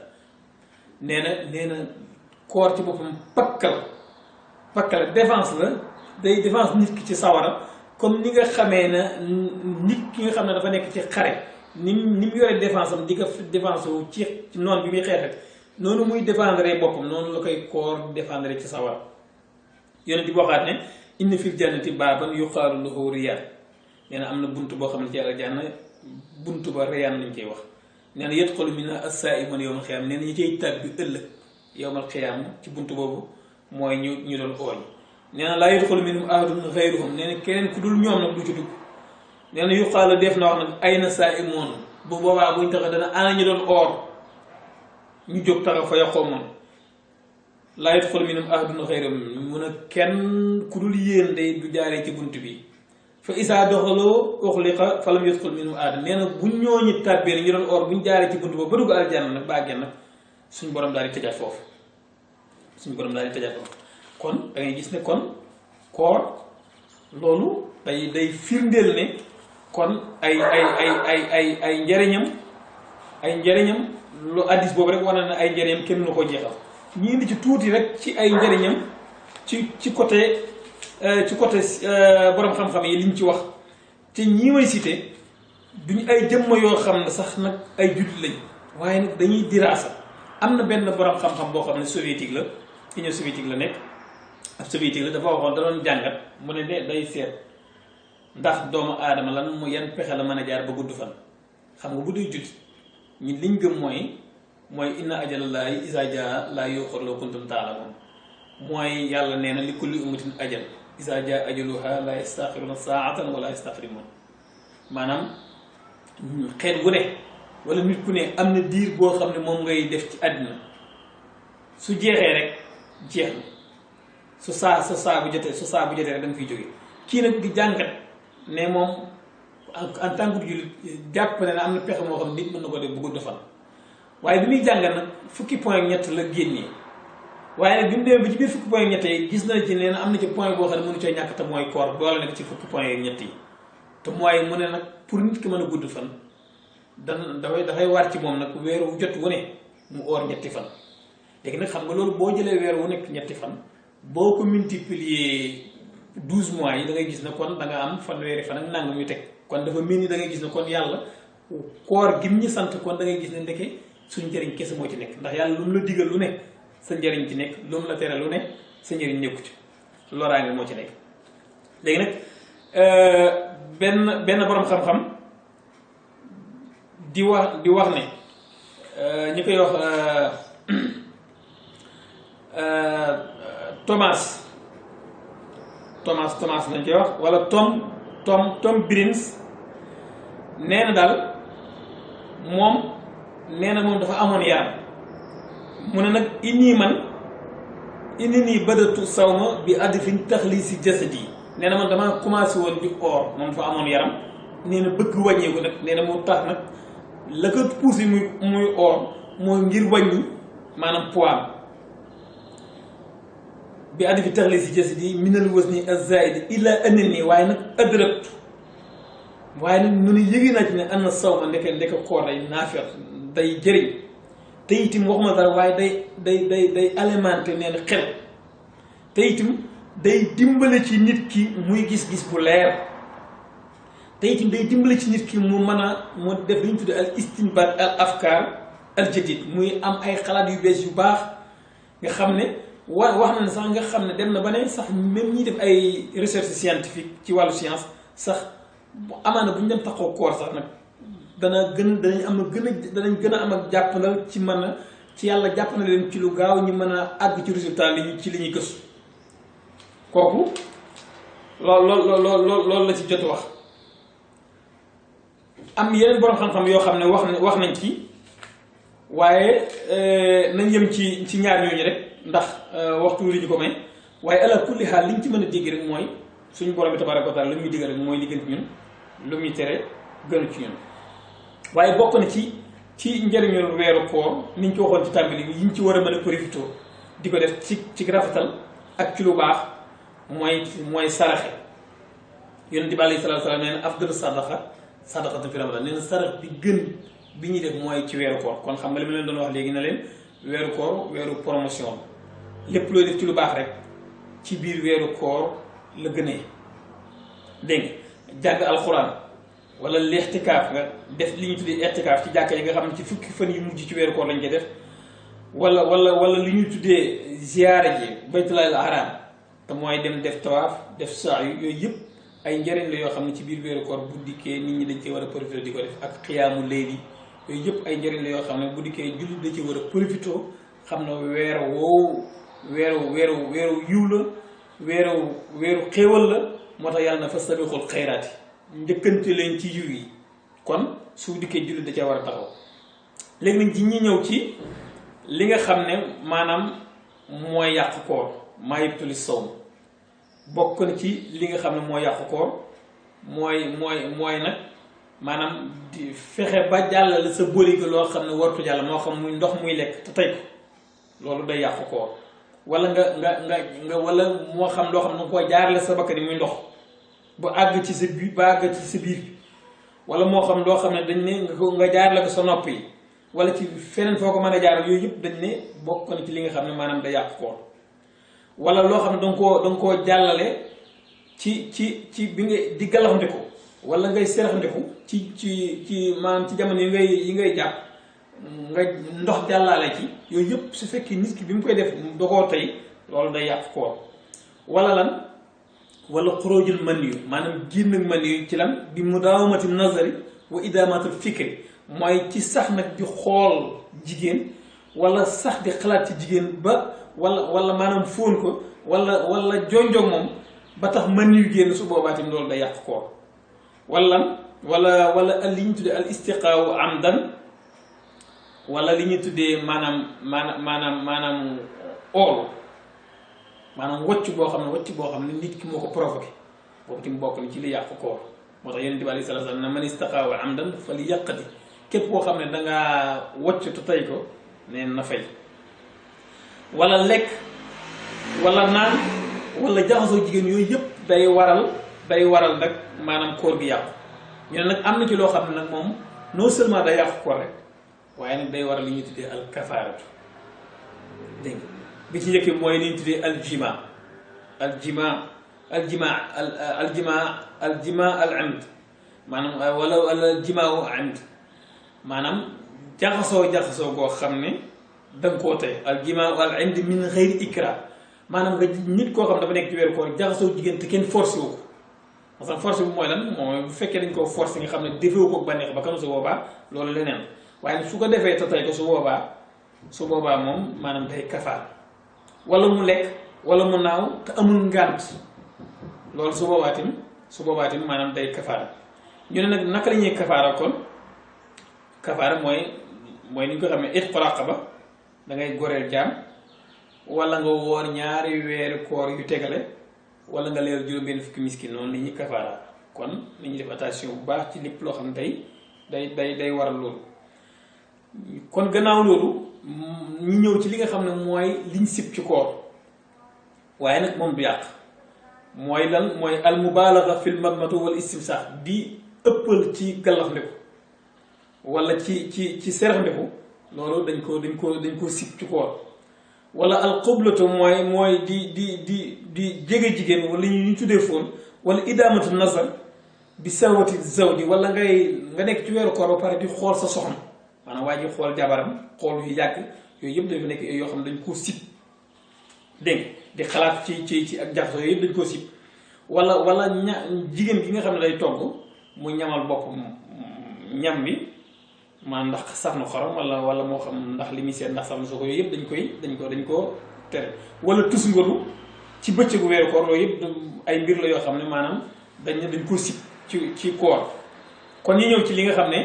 nee na koor ci boppam pakkal défense la day défense nit ki ci sawara comme ni nga xamee na nit ki nga xam ne dafa nekk ci xare ni mu yore défense am di ko défense wu ci noon bi muy xeexet noonu muy défendre boppam noonu la koy koor défendre ci sawara yonent bi waxaat ne inna fil jannati baaban yuqaalu lahu riyaan nee na am na bunt boo xam ne ci aljanna bunt ba riyaan lañ koy wax nee na yadxulu minhaa as-saa'imuun yawmal qiyaama nee na ñi cay tàbbi ëllëg yawmal qiyaama ci bunt boobu mooy ñu doon ooñ nee na laa yadxulu minhum ahadun ghayruhum nee na keneen ku dul ñoom nag du ci dugg nee na yuqaalu def na wax nag ayna saa'imuun bu boobaa buñ taxa dana ana ñu doon oor ñu jóg taxa fa yaquumuun laa yadxulu minhum ahadun ghayruhum mun a kenn ku dul yéen day du jaaree ci bunt bi fa isaa doxaloo uxliqa fa lam yadxul minhum ahad nee na bu ñooñu tàbbee ñu doon oor bu ñu jaaree ci bunt ba dugg aljanna nag bàggee nag suñ borom daal di tëjaat foofu kon da ngay gis ne kon koor loolu day firndeel ne kon ay njariñam lu addis boobu rek wane na ay njariñam kenn nu ko jeexal ñu indi ci tuuti rek ci ay njariñam ci côté borom xam-xam yi liñ ci wax te ñi may cité duñ ay jëmma yoo xam ne sax nag ay jullit lañ waaye nag dañuy diraasa am na benn borom xam-xam boo xam ne soviétique la Union soviétique la nekk ab soviétique la dafa waxoon da doon jàngat mu ne de day seet ndax doomu aadama lan mu yan pexe la mën a jaar ba gudd fan xam nga bu dee jullit ñi liñ gëm mooy inna ajalallaahi izaa jaa laa yu'axxar law kuntum ta'lamuun mooy yàlla nee na li kulli ummatin ajal izaa jaa ajaluhaa laa yastaaxiruuna saa'atan wa laa yastaxdimuun maanaam xeet gu ne wala nit ku ne am na diir boo xam ne moom ngay def ci àddina su jeexee rek jeex na su saa bu jotee rek da nga fiy jóge kii nag di jàngat ne moom en tant que jullit jàpp ne am na pexe moo xam nit mën na ko def bu gudd fan waaye bi muy jàngat nag fukki point ak ñett la génnee waaye nag bi mu demee ba ci biir fukki point ñett yi gis na ci nee na am na ci point boo xam ne mënu cee ñàkk te mooy koor boole nekk ci fukki point yi ñett yi te mooy mu ne nag pour nit ki mën a gudd fan dafay war ci moom nag weer wu jot wu ne mu oor ñetti fan léegi nag xam nga loolu boo jëlee weer wu nekk ñetti fan boo ko multiplier 12 mois yi da ngay gis ne kon da nga am fanweeri fan ak nangam yu teg kon dafa mel ni da ngay gis ne kon yàlla koor gim ñi sant kon da ngay gis ne ndeke suñ njëriñ kese moo ci nekk ndax yàlla lu mu la digal lu ne sa njëriñ ci nekk lu mu la tere lu ne sa njëriñ nekku ci loraange moo ci nekk léegi nag benn borom xam-xam di wax ne ñi koy wax Thomas lañ koy wax wala Tom Brins nee na daal moom dafa amoon yaram mu ne nag inni nii badatu sawma bi adfin taxlisi jasadi nee na man damaa commencé woon di oor moom dafa amoon yaram nee na bëgg wàññeeku nag nee na mu tax nag la ko poussé muy oor mooy ngir wàññi maanaam poids bi adfi taxlisi jasadi minal wasni az-zaid illa annani waaye nag adraktu waaye nag mu ne yëgee naa ci ne anna sawma ndeke koor day naafeq day jëriñ te itam waxuma dara waaye day alimenté nee na xel te itam day dimbale ci nit ki muy gis-gis bu leer te itam day dimbale ci nit ki mu def li ñu tuddee al istinbat al afkar al jadid muy am ay xalaat yu bees yu baax nga xam ne wax na ne sax nga xam ne dem na ba ne sax même ñiy def ay recherche scientifique ci wàllu science sax amaana bu ñu dem taxaw koor sax nag danañ gën a am ak jàppandal ci ci yàlla jàpp na leen ci lu gaaw ñu mën a àgg ci résultat ci li ñuy gëstu kooku loolu la ci jot wax am yeneen borom xam-xam yoo xam ne wax nañ ci waaye nañ yem ci ñaar ñooñu rek ndax waxtu li ñu ko may waaye ala kulli xaal liñ ci mën a dégg rek mooy suñu borom bi tabaaraka wa taala lu muy digg rek mooy li gën ci ñun lu muy tere gënu ci ñun waaye bokk na ci njëriñul weeru koor niñ ko waxoon ci tàmbali bi yiñ ci war a mën a profité di ko def ci rafetal ak ci lu baax mooy saraxe yonent bi alayhi salaatu salaam nee na afdalu sadaqatu fi ramadan nee na sarax bi gën bi ñuy def mooy ci weeru koor kon xam nga li ma leen doon wax léegi na leen weeru koor weeru promotion lépp looy def ci lu baax rek ci biir weeru koor la gënee dégg nga jàng alxuraan wala lixtikaaf nga def li ñu tuddee ixtikaaf ci jàkka yi nga xam ne ci fukki fan yu mujj ci weeru koor lañ koy def wala li ñu tuddee ziyaara ji baytullaahil haraam te mooy dem def tawaaf def saa yooyu yëpp ay njëriñ la yoo xam ne ci biir weeru koor bu dikkee nit ñi dañ cee war a profité di ko def ak xiyaamu layli yooyu yëpp ay njëriñ la yoo xam ne bu dikkee jullit da ci war a profité xam ne weeru yiw la weeru xéewal la moo tax yàlla na fa sabiqul xayraati njëkkante leen ci yiw yi kon su dikkee jullit da cee war a taxaw léegi nag ñi ñëw ci li nga xam ne maanaam mooy yàq koor maa yubtili sawm bokk na ci li nga xam ne mooy yàq koor mooy nag maanaam di fexe ba jàllale sa bëri gi loo xam ne wartu jàll moo xam muy ndox muy lekk te tey ko loolu day yàq koor wala nga wala moo xam loo xam ne nga koo jaarale sa bakkan yi muy ndox ba àgg ci sa biir ba àgg ci sa biir wala moo xam loo xam ne dañ ne nga jaarale ko sa nopp yi wala ci feneen foo ko mën a jaaral yooyu yëpp dañ ne bokk na ci li nga xam ne maanaam day yàq koor wala loo xam ne danga koo jàllale ci bi nga di galaxndiku wala ngay seraxndiku ci maanaam ci jamono yi ngay jàpp nga ndox jàllale ci yooyu yëpp su fekkee nit ki bi mu koy def da koo tey loolu day yàq koor wala lan wala xuróojul man yu maanaam génn man yu ci lan bi mudaawamati nazari wa idaamatul fikri mooy ci sax nag di xool jigéen wala sax di xalaat ci jigéen ba wala maanaam fóon ko wala jonjog moom ba tax man yu génn su boobaa tamit loolu day yàq koor wala li ñu tuddee al istiqaawu amdan wala li ñuy tuddee maanaam oolu maanaam wocc boo xam ne nit ki moo ko provoqué boobu tamit bokk na ci li yàq koor moo tax yonent bi alayhi salaatu salaam ne man istaqaawa amdan fa li yàqati képp koo xam ne dangaa wocc te tey ko neen na fay wala lekk wala naan wala jaxasoo jigéen yooyu yëpp day waral nag maanaam koor gi yàqu. ñu ne nag am na ci loo xam ne nag moom non seulement day yàqu koor rek waaye nag day waral li ñuy tuddee al kafaaratu dégg nga bi ci njëkk mooy li ñuy tuddee aljima al amd maanaam wala aljimaawu amd maanaam jaxasoo goo xam ne da nga koo tey aljimaawu al amd min xëyri ikra maanaam nga nit koo xam dafa nekk ci weeru koor jaxasoo jigéen te kenn forcé wu ko parce que force bi mooy lan mooy bu fekkee dañ koo forcé nga xam ne defewu ko bànneex ba kan su boobaa loolu leneen waaye su ko defee te tey ko su boobaa moom maanaam day kafaar wala mu lekk wala mu naaw te amul ngànt loolu su boobaa tim maanaam day kafaara ñu ne nag naka la ñuy kafaara kon kafaara mooy ni ñu ko xam ne itqu raqaba da ngay goreel jaam wala nga woor ñaari weeri koor yu tegale wala nga leer juróom-benn fukki miskin noonu li ñuy kafaara kon li ñuy def attention bu baax ci lépp loo xam ne day waral loolu kon gannaaw loolu ñu ñëw ci li nga xam ne mooy liñ sib ci koor waaye nag moom du yàq mooy lan mooy al mubaalaga fil madmatu wal istimsaax di ëppal ci gallax ndeku wala ci serax ndeku loolu dañ ko sib ci koor wala al xublatu mooy di jege jigéen wala ñu tuddee fóon wala idaamatu nazar bi sawati zawji wala nga nekk ci weeru koor ba pare di xool sa soxna maanaam waa ji xool jabaram xool yu yàgg yooyu yëpp dafa nekk yoo xam ne dañ koo sib dégg di xalaat ci ak jaxasoo yooyu yëpp dañ koo sib wala jigéen gi nga xam ne day togg mu ñamal boppam ñam bi maanaam ndax sax na xorom wala moo xam ndax li muy seet ndax sax na soo ko yooyu yëpp dañ ko tere wala tus ngalu ci bëccëgu weeru koor loolu yëpp ay mbir la yoo xam ne maanaam dañ koo sib ci koor kon ñu ñëw ci li nga xam ne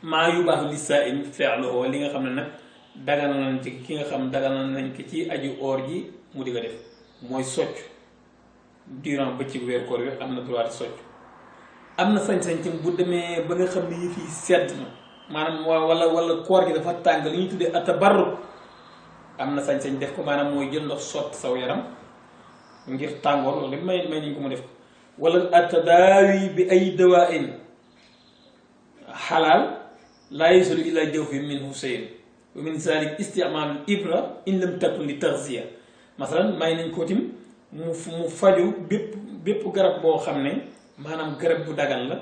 maa yu baax li saa in feexloo li nga xam ne nag dagal nañ ci ki nga xam dagal nañ ko ci aju oor ji mu di ko def mooy socc durant bëccëgu weeru koor bi am na droit socc am na sañ-sañ ci bu demee ba nga xam ne yëf yi sedd na maanaam wala koor gi dafa tàng li ñuy tuddee atabarruk am na sañ-sañ def ko maanaam mooy jël ndox sotti saw yaram ngir tàngoor loolu may nañ ko mu def wala atadaawi bi ay dawaa'in xalaal laa yasilu ila jawfi minhu shay'un wa min zalik isticmaalul ibra in lam takun li taxziya masalan may nañ ko tim mu faju bépp garab boo xam ne maanaam garab bu dagan la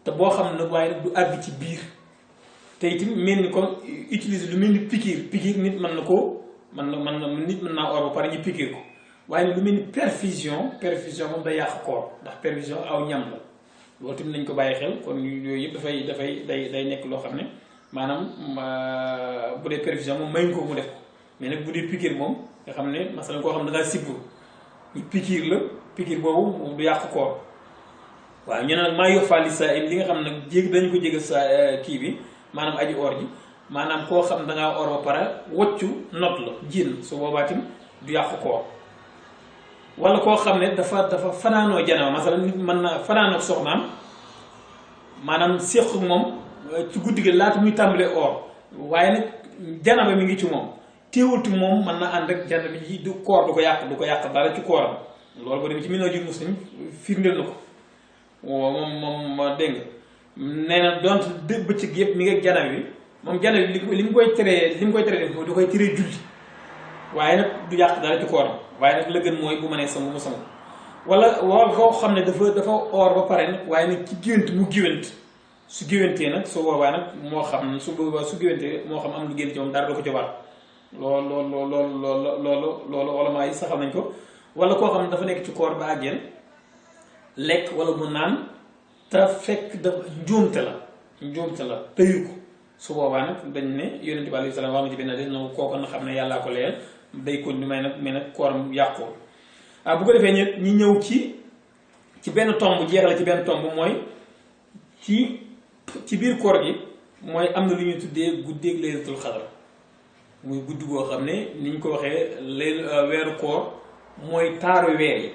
te boo xam ne waaye nag du àgg ci biir te itam mel ni comme utiliser lu mel ni pikiir nit mën na koo nit mën naa or ba pare ñu pikiir ko waaye nag lu mel ni perfusion moom day yàq koor ndax perfusion aw ñam la loolu tamit nañ ko bàyyi xel kon yooyu yëpp day nekk loo xam ne maanaam bu dee perfusion moom mayuñ ko mu def ko mais nag bu dee pikiir moom nga xam ne masalan koo xam ne da ngaa sibbu ñu pikiir boobu du yàq koor waaw ñu ne nag maa yox faali saa li nga xam ne nag dañu ko jégal sa kii bi maanaam aji or ji maanaam koo xam da ngaa or ba pare woccu not la jinn su boobaa tim du yàq koor wala koo xam ne dafa fanaanoo janaba masalan nit mën na fanaanoo soxnaam maanaam séq moom ci guddi gi laata muy tàmbalee or waaye nag janaba mi ngi ci moom téewulti moom mën na ànd ak janaba ji du koor du ko yàq dara ci kooram loolu boo demee ci Minhajul Muslim firndeel na ko moom dégg nga nee na donte bëccëg yëpp mi ngi ak janaba bi moom janaba bi li mu koy teree def du koy teree julli waaye nag du yàq dara ci kooram waaye nag la gën mooy bu mënee sangu mu sangu wala koo xam ne dafa or ba pare nag waaye nag ci géwént mu géwént su géwéntee nag su boobaa nag moo xam su géwéntee moo xam am lu génn ci moom dara du ko jobaat loolu ulamaa yi saxal nañ ko wala koo xam ne dafa nekk ci koor ba àggeen lekk wala mu naan te fekk dafa njuumte la tëyu ko su boobaa nag dañ ne yonent bi alayhi salaam wax na ci benn des na kooku na xam ne yàllaa ko leel day ko ni may nag kooram yàqoo bu ko defee ñi ñëw ci benn tomb jeexale ci benn tomb mooy ci biir koor gi mooy am na lu ñuy tuddee guddeeg laylatul xadar muy guddi goo xam ne ni ñu ko waxee weeru koor mooy taaru weer yi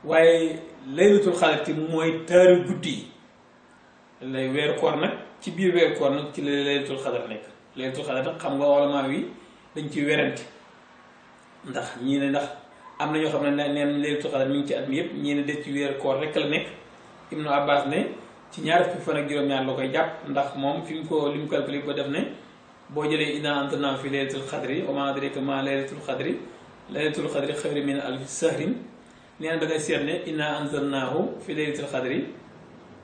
waaye laylatul xadar ti mooy taaru guddi yi lay weeru koor nag ci biir weeru koor nag ci la laylatul xadar nekk laylatul xadar nag xam nga ulamaa wi dañ ci werante ndax ñii ne ndax am na ñoo xam ne neen laylatul xadar mi ngi ci at mi yëpp ñii ne des ci weer koor rek la nekk. Ibnu Abbas ne ci ñaar fukki fan ak juróom-ñaar la koy jàpp ndax moom fi mu ko li mu calculé ba def ne boo jëlee innaa anzalnaahu fi laylatul xadri wa maa adraaka maa laylatul xadri xayrun min alfi shahrin nee na da ngay seet ne innaa anzalnaahu fi laylatul xadri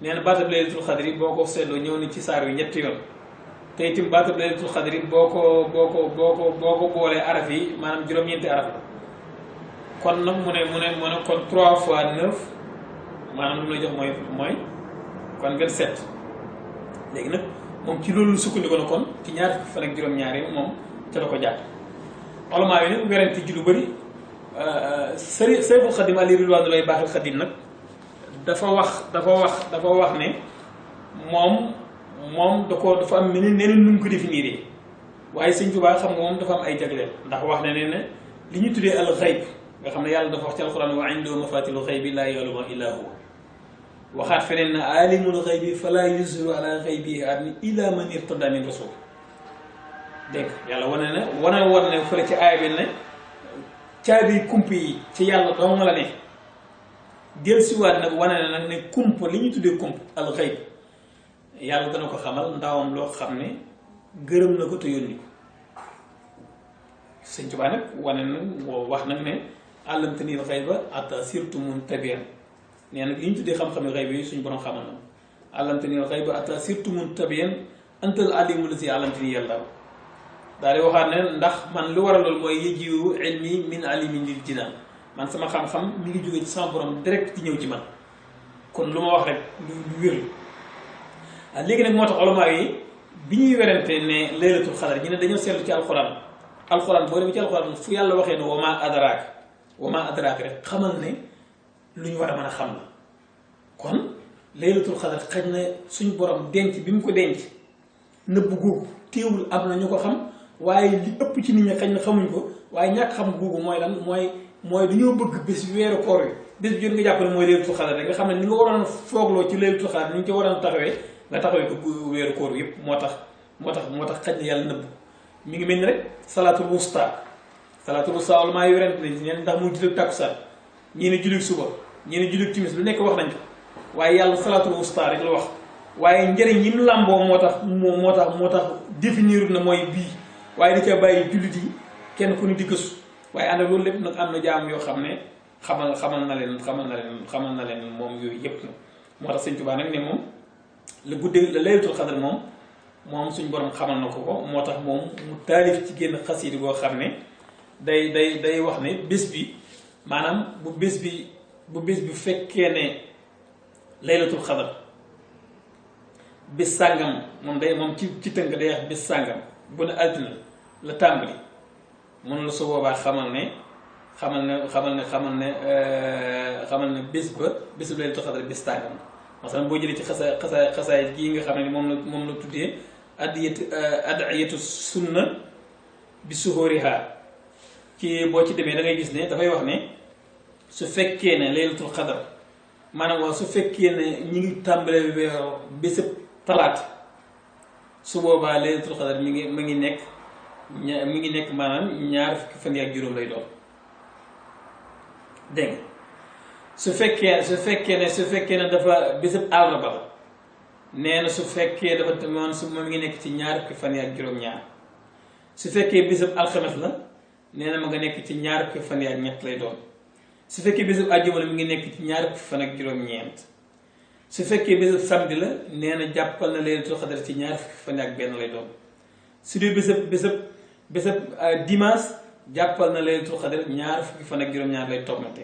nee na baatab laylatul xadri boo ko seetloo ñëw ni ci saar wi ñetti yoon te itam baatab laylatul xadri boo ko boolee araf yi maanaam juróom-ñeenti araf la kon nag mu ne kon 3 fois 9 maanaam lu mu lay jox mooy kon 27 léegi nag moom ci loolu sukkandiku na kon ci ñaar fukki fan ak juróom-ñaar yi moom ca la ko jàpp ulamaa yi nag werante ci lu bëri Seexul Xadim alayhi ridwaanullaahi baaxil Xadim nag dafa wax ne moom dafa am neneen nu mu ko définir waaye Sëñ Tuubaa xam nga moom dafa am ay jagleel ndax wax na ne li ñu tuddee al xayb nga xam ne yàlla dafa wax ci alxuraan wa indahu mafaatihul xaybi laa ya'lamuhaa illaa huwa waxaat feneen na aalimul xaybi falaa yuzhiru alaa xaybihi ahadan illaa man irtadaa min rasuul dégg yàlla wane ne fële ci aaya bi ne caabi kump yi ci yàlla dong la ne dellusiwaat nag wane na nag ne kump li ñu tuddee kump al xayb yàlla dana ko xamal ndawam loo xam ne gërëm na ko te yónni ko Sëñ Tuubaa nag wane na wax nag ne allamtanil xayba hatta sirtu muntabiyan nee nag li ñu tuddee xam-xami xayb yi suñu borom xamal na allamtanil xayba hatta sirtu muntabiyan antal alimu lazi allamtani yàlla daal di waxaat ne ndax man lu waral loolu mooy yajiwu ilmi min alimin lil jinaan man sama xam-xam mi ngi jóge ci sama borom direct di ñëw ci man kon lu ma wax rek lu wér la léegi nag moo tax ulamaa yi bi ñuy werante ne laylatul xadar ñu ne dañoo seetlu ci alxuraan boo demee ci alxuraan fu yàlla waxee ne wa maa adraak rek xamal ne lu ñu war a mën a xam la kon laylatul xadar xaj na suñ borom denc bi mu ko denc nëbb googu téewul am na ñu ko xam waaye li ëpp ci nit ñi xaj na xamuñ ko waaye ñàkk xam googu mooy lan mooy dañoo bëgg bés weeru koor yi bés bi jot nga jàpp ne mooy laylatul xadar rek nga xam ne ni nga waroon foogloo ci laylatul xadar ni nga ci waroon taxawee nga taxawee ko weeru koor yëpp moo tax xaj na yàlla nëbb mi ngi mel ni rek salaatul wusta wala maa yorent nañ ñeen ndax mu jullit takkusaan ñii ne jullit suba ñii ne jullit timis lu nekk wax nañ ko waaye yàlla salaatul wusta rek la wax waaye njëriñ yi mu làmboo moo tax définir na mooy bii waaye da ca bàyyi jullit yi kenn ku ni di gëstu waaye ànd ak loolu lépp nag am na jaam yoo xam ne xamal na leen moom yooyu yëpp na moo tax Sëñ Tuubaa nag ne moom la guddee la laylatul xadar moom suñ borom xamal na ko moo tax moom mu taalif ci génn xasiidi boo xam ne day wax ne bés bi maanaam bu bés bi fekkee ne laylatul xadar bés sàngam moom ci tënk day wax bés sàngam bu ne altine la tàmbali mun la su boobaa xamal ne bés bu laylatul xadar bés sàngam masalan boo jëlee ci xasaay gii nga xam ne moom la tuddee adiyatu sunna bi suhuriha ci boo ci demee da ngay gis ne dafay wax ne su fekkee ne laylatul xadar maanaam waaw su fekkee ne ñi ngi tàmbalee weeru bésëb talaata su boobaa laylatul xadar mi ngi nekk maanaam ñaar fukki fan ak juróom lay doon dégg nga su fekkee ne dafa bésëb àllarba la nee na su fekkee dafa moom mi ngi nekk ci ñaar fukki fan ak juróom-ñaar su fekkee bésëb alxames la nee na ma nga nekk ci ñaar fukki fan ak ñett lay doon su fekkee bésëb àjjuma la mi ngi nekk ci ñaar fukki fan ak juróom-ñeent su fekkee bésëb samedi la nee na jàppal na laylatul xadar ci ñaar fukki fan ak benn lay doon su dee bésëb dimanche jàppal na laylatul xadar ñaar fukki fan ak juróom-ñaar lay toppante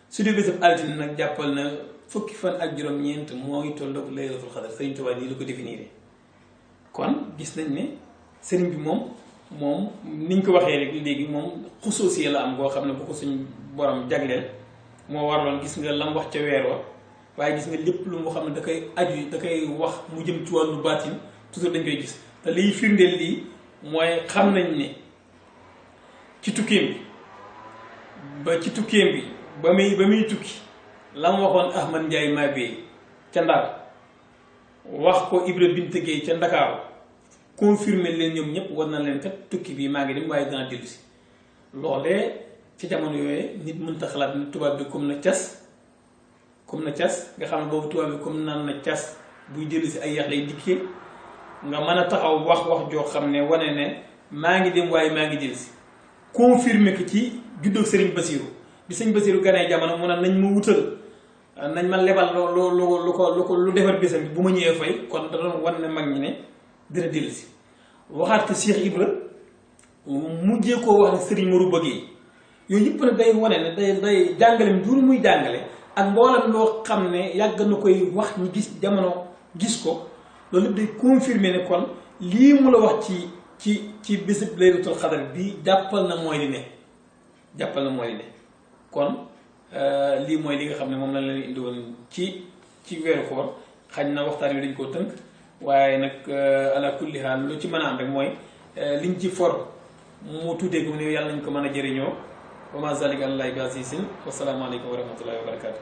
su dee bésëb altine nag jàppal na fukki fan ak juróom-ñeent mooy tolloog laylatul xadar Sëriñ Tuubaa nii la ko définir kon gis nañ ne sëriñ bi moom niñ ko waxee rek léegi moom xusuusi la am boo xam ne bu ko suñ borom jagleel moo waraloon gis nga lam wax ca weer wa waaye gis nga lépp lu mu xam ne da koy wax mu jëm ci wàllu baatin toujours dañ koy gis te liy firndeel lii mooy xam nañ ne ci tukkeem bi ba muy tukki la mu waxoon Ahmad Njaay Mabé ca Ndar wax ko Ibra Bint Géey ca Ndakaaru confirmer leen ñoom ñëpp war na leen kat tukki bii maa ngi dem waaye dana dellu si loolee ci jamono yooyu nit mënta xalaat ne tubaab bi comme na cas nga xam ne boobu tubaab bi comme naan na cas buy dellu si ay yax lay dikkee nga mën a taxaw wax joo xam ne wane ne maa ngi dem waaye maa ngi dellu si confirmer ko ci juddoo Sëriñ Basiru bi Sëriñ Basiru ganee jamono mu ne nañ ma wutal nañ ma lebal lu defar bésam bi bu ma ñëwee fay kon da doon wan ne mag ñi ne dina dellu si waxaat ko Cheikh Ibra mujjee koo wax ne Sëriñ Maru bëggee yooyu yëpp nag day wane ne day jàngale mi jur muy jàngale ak mboolem loo xam ne yàgg na koy wax ñu gis jamono gis ko loolu lépp day confirmer ne kon lii mu la wax ci bésib laylatul xadar bi jàppal na mooy li ne kon lii mooy li nga xam ne moom lañ leen indi woon ci weeru koor xañ na waxtaan wi dañ koo tënk waaye nag ala kulli haal lu ci mën a am rek mooy liñ ci for mu tuddee ko ne yàlla nañ ko mën a jëriñoo wa ma zalika alallahi bi azizin wa salaamu aleykum wa rahmatullahi wa barakatu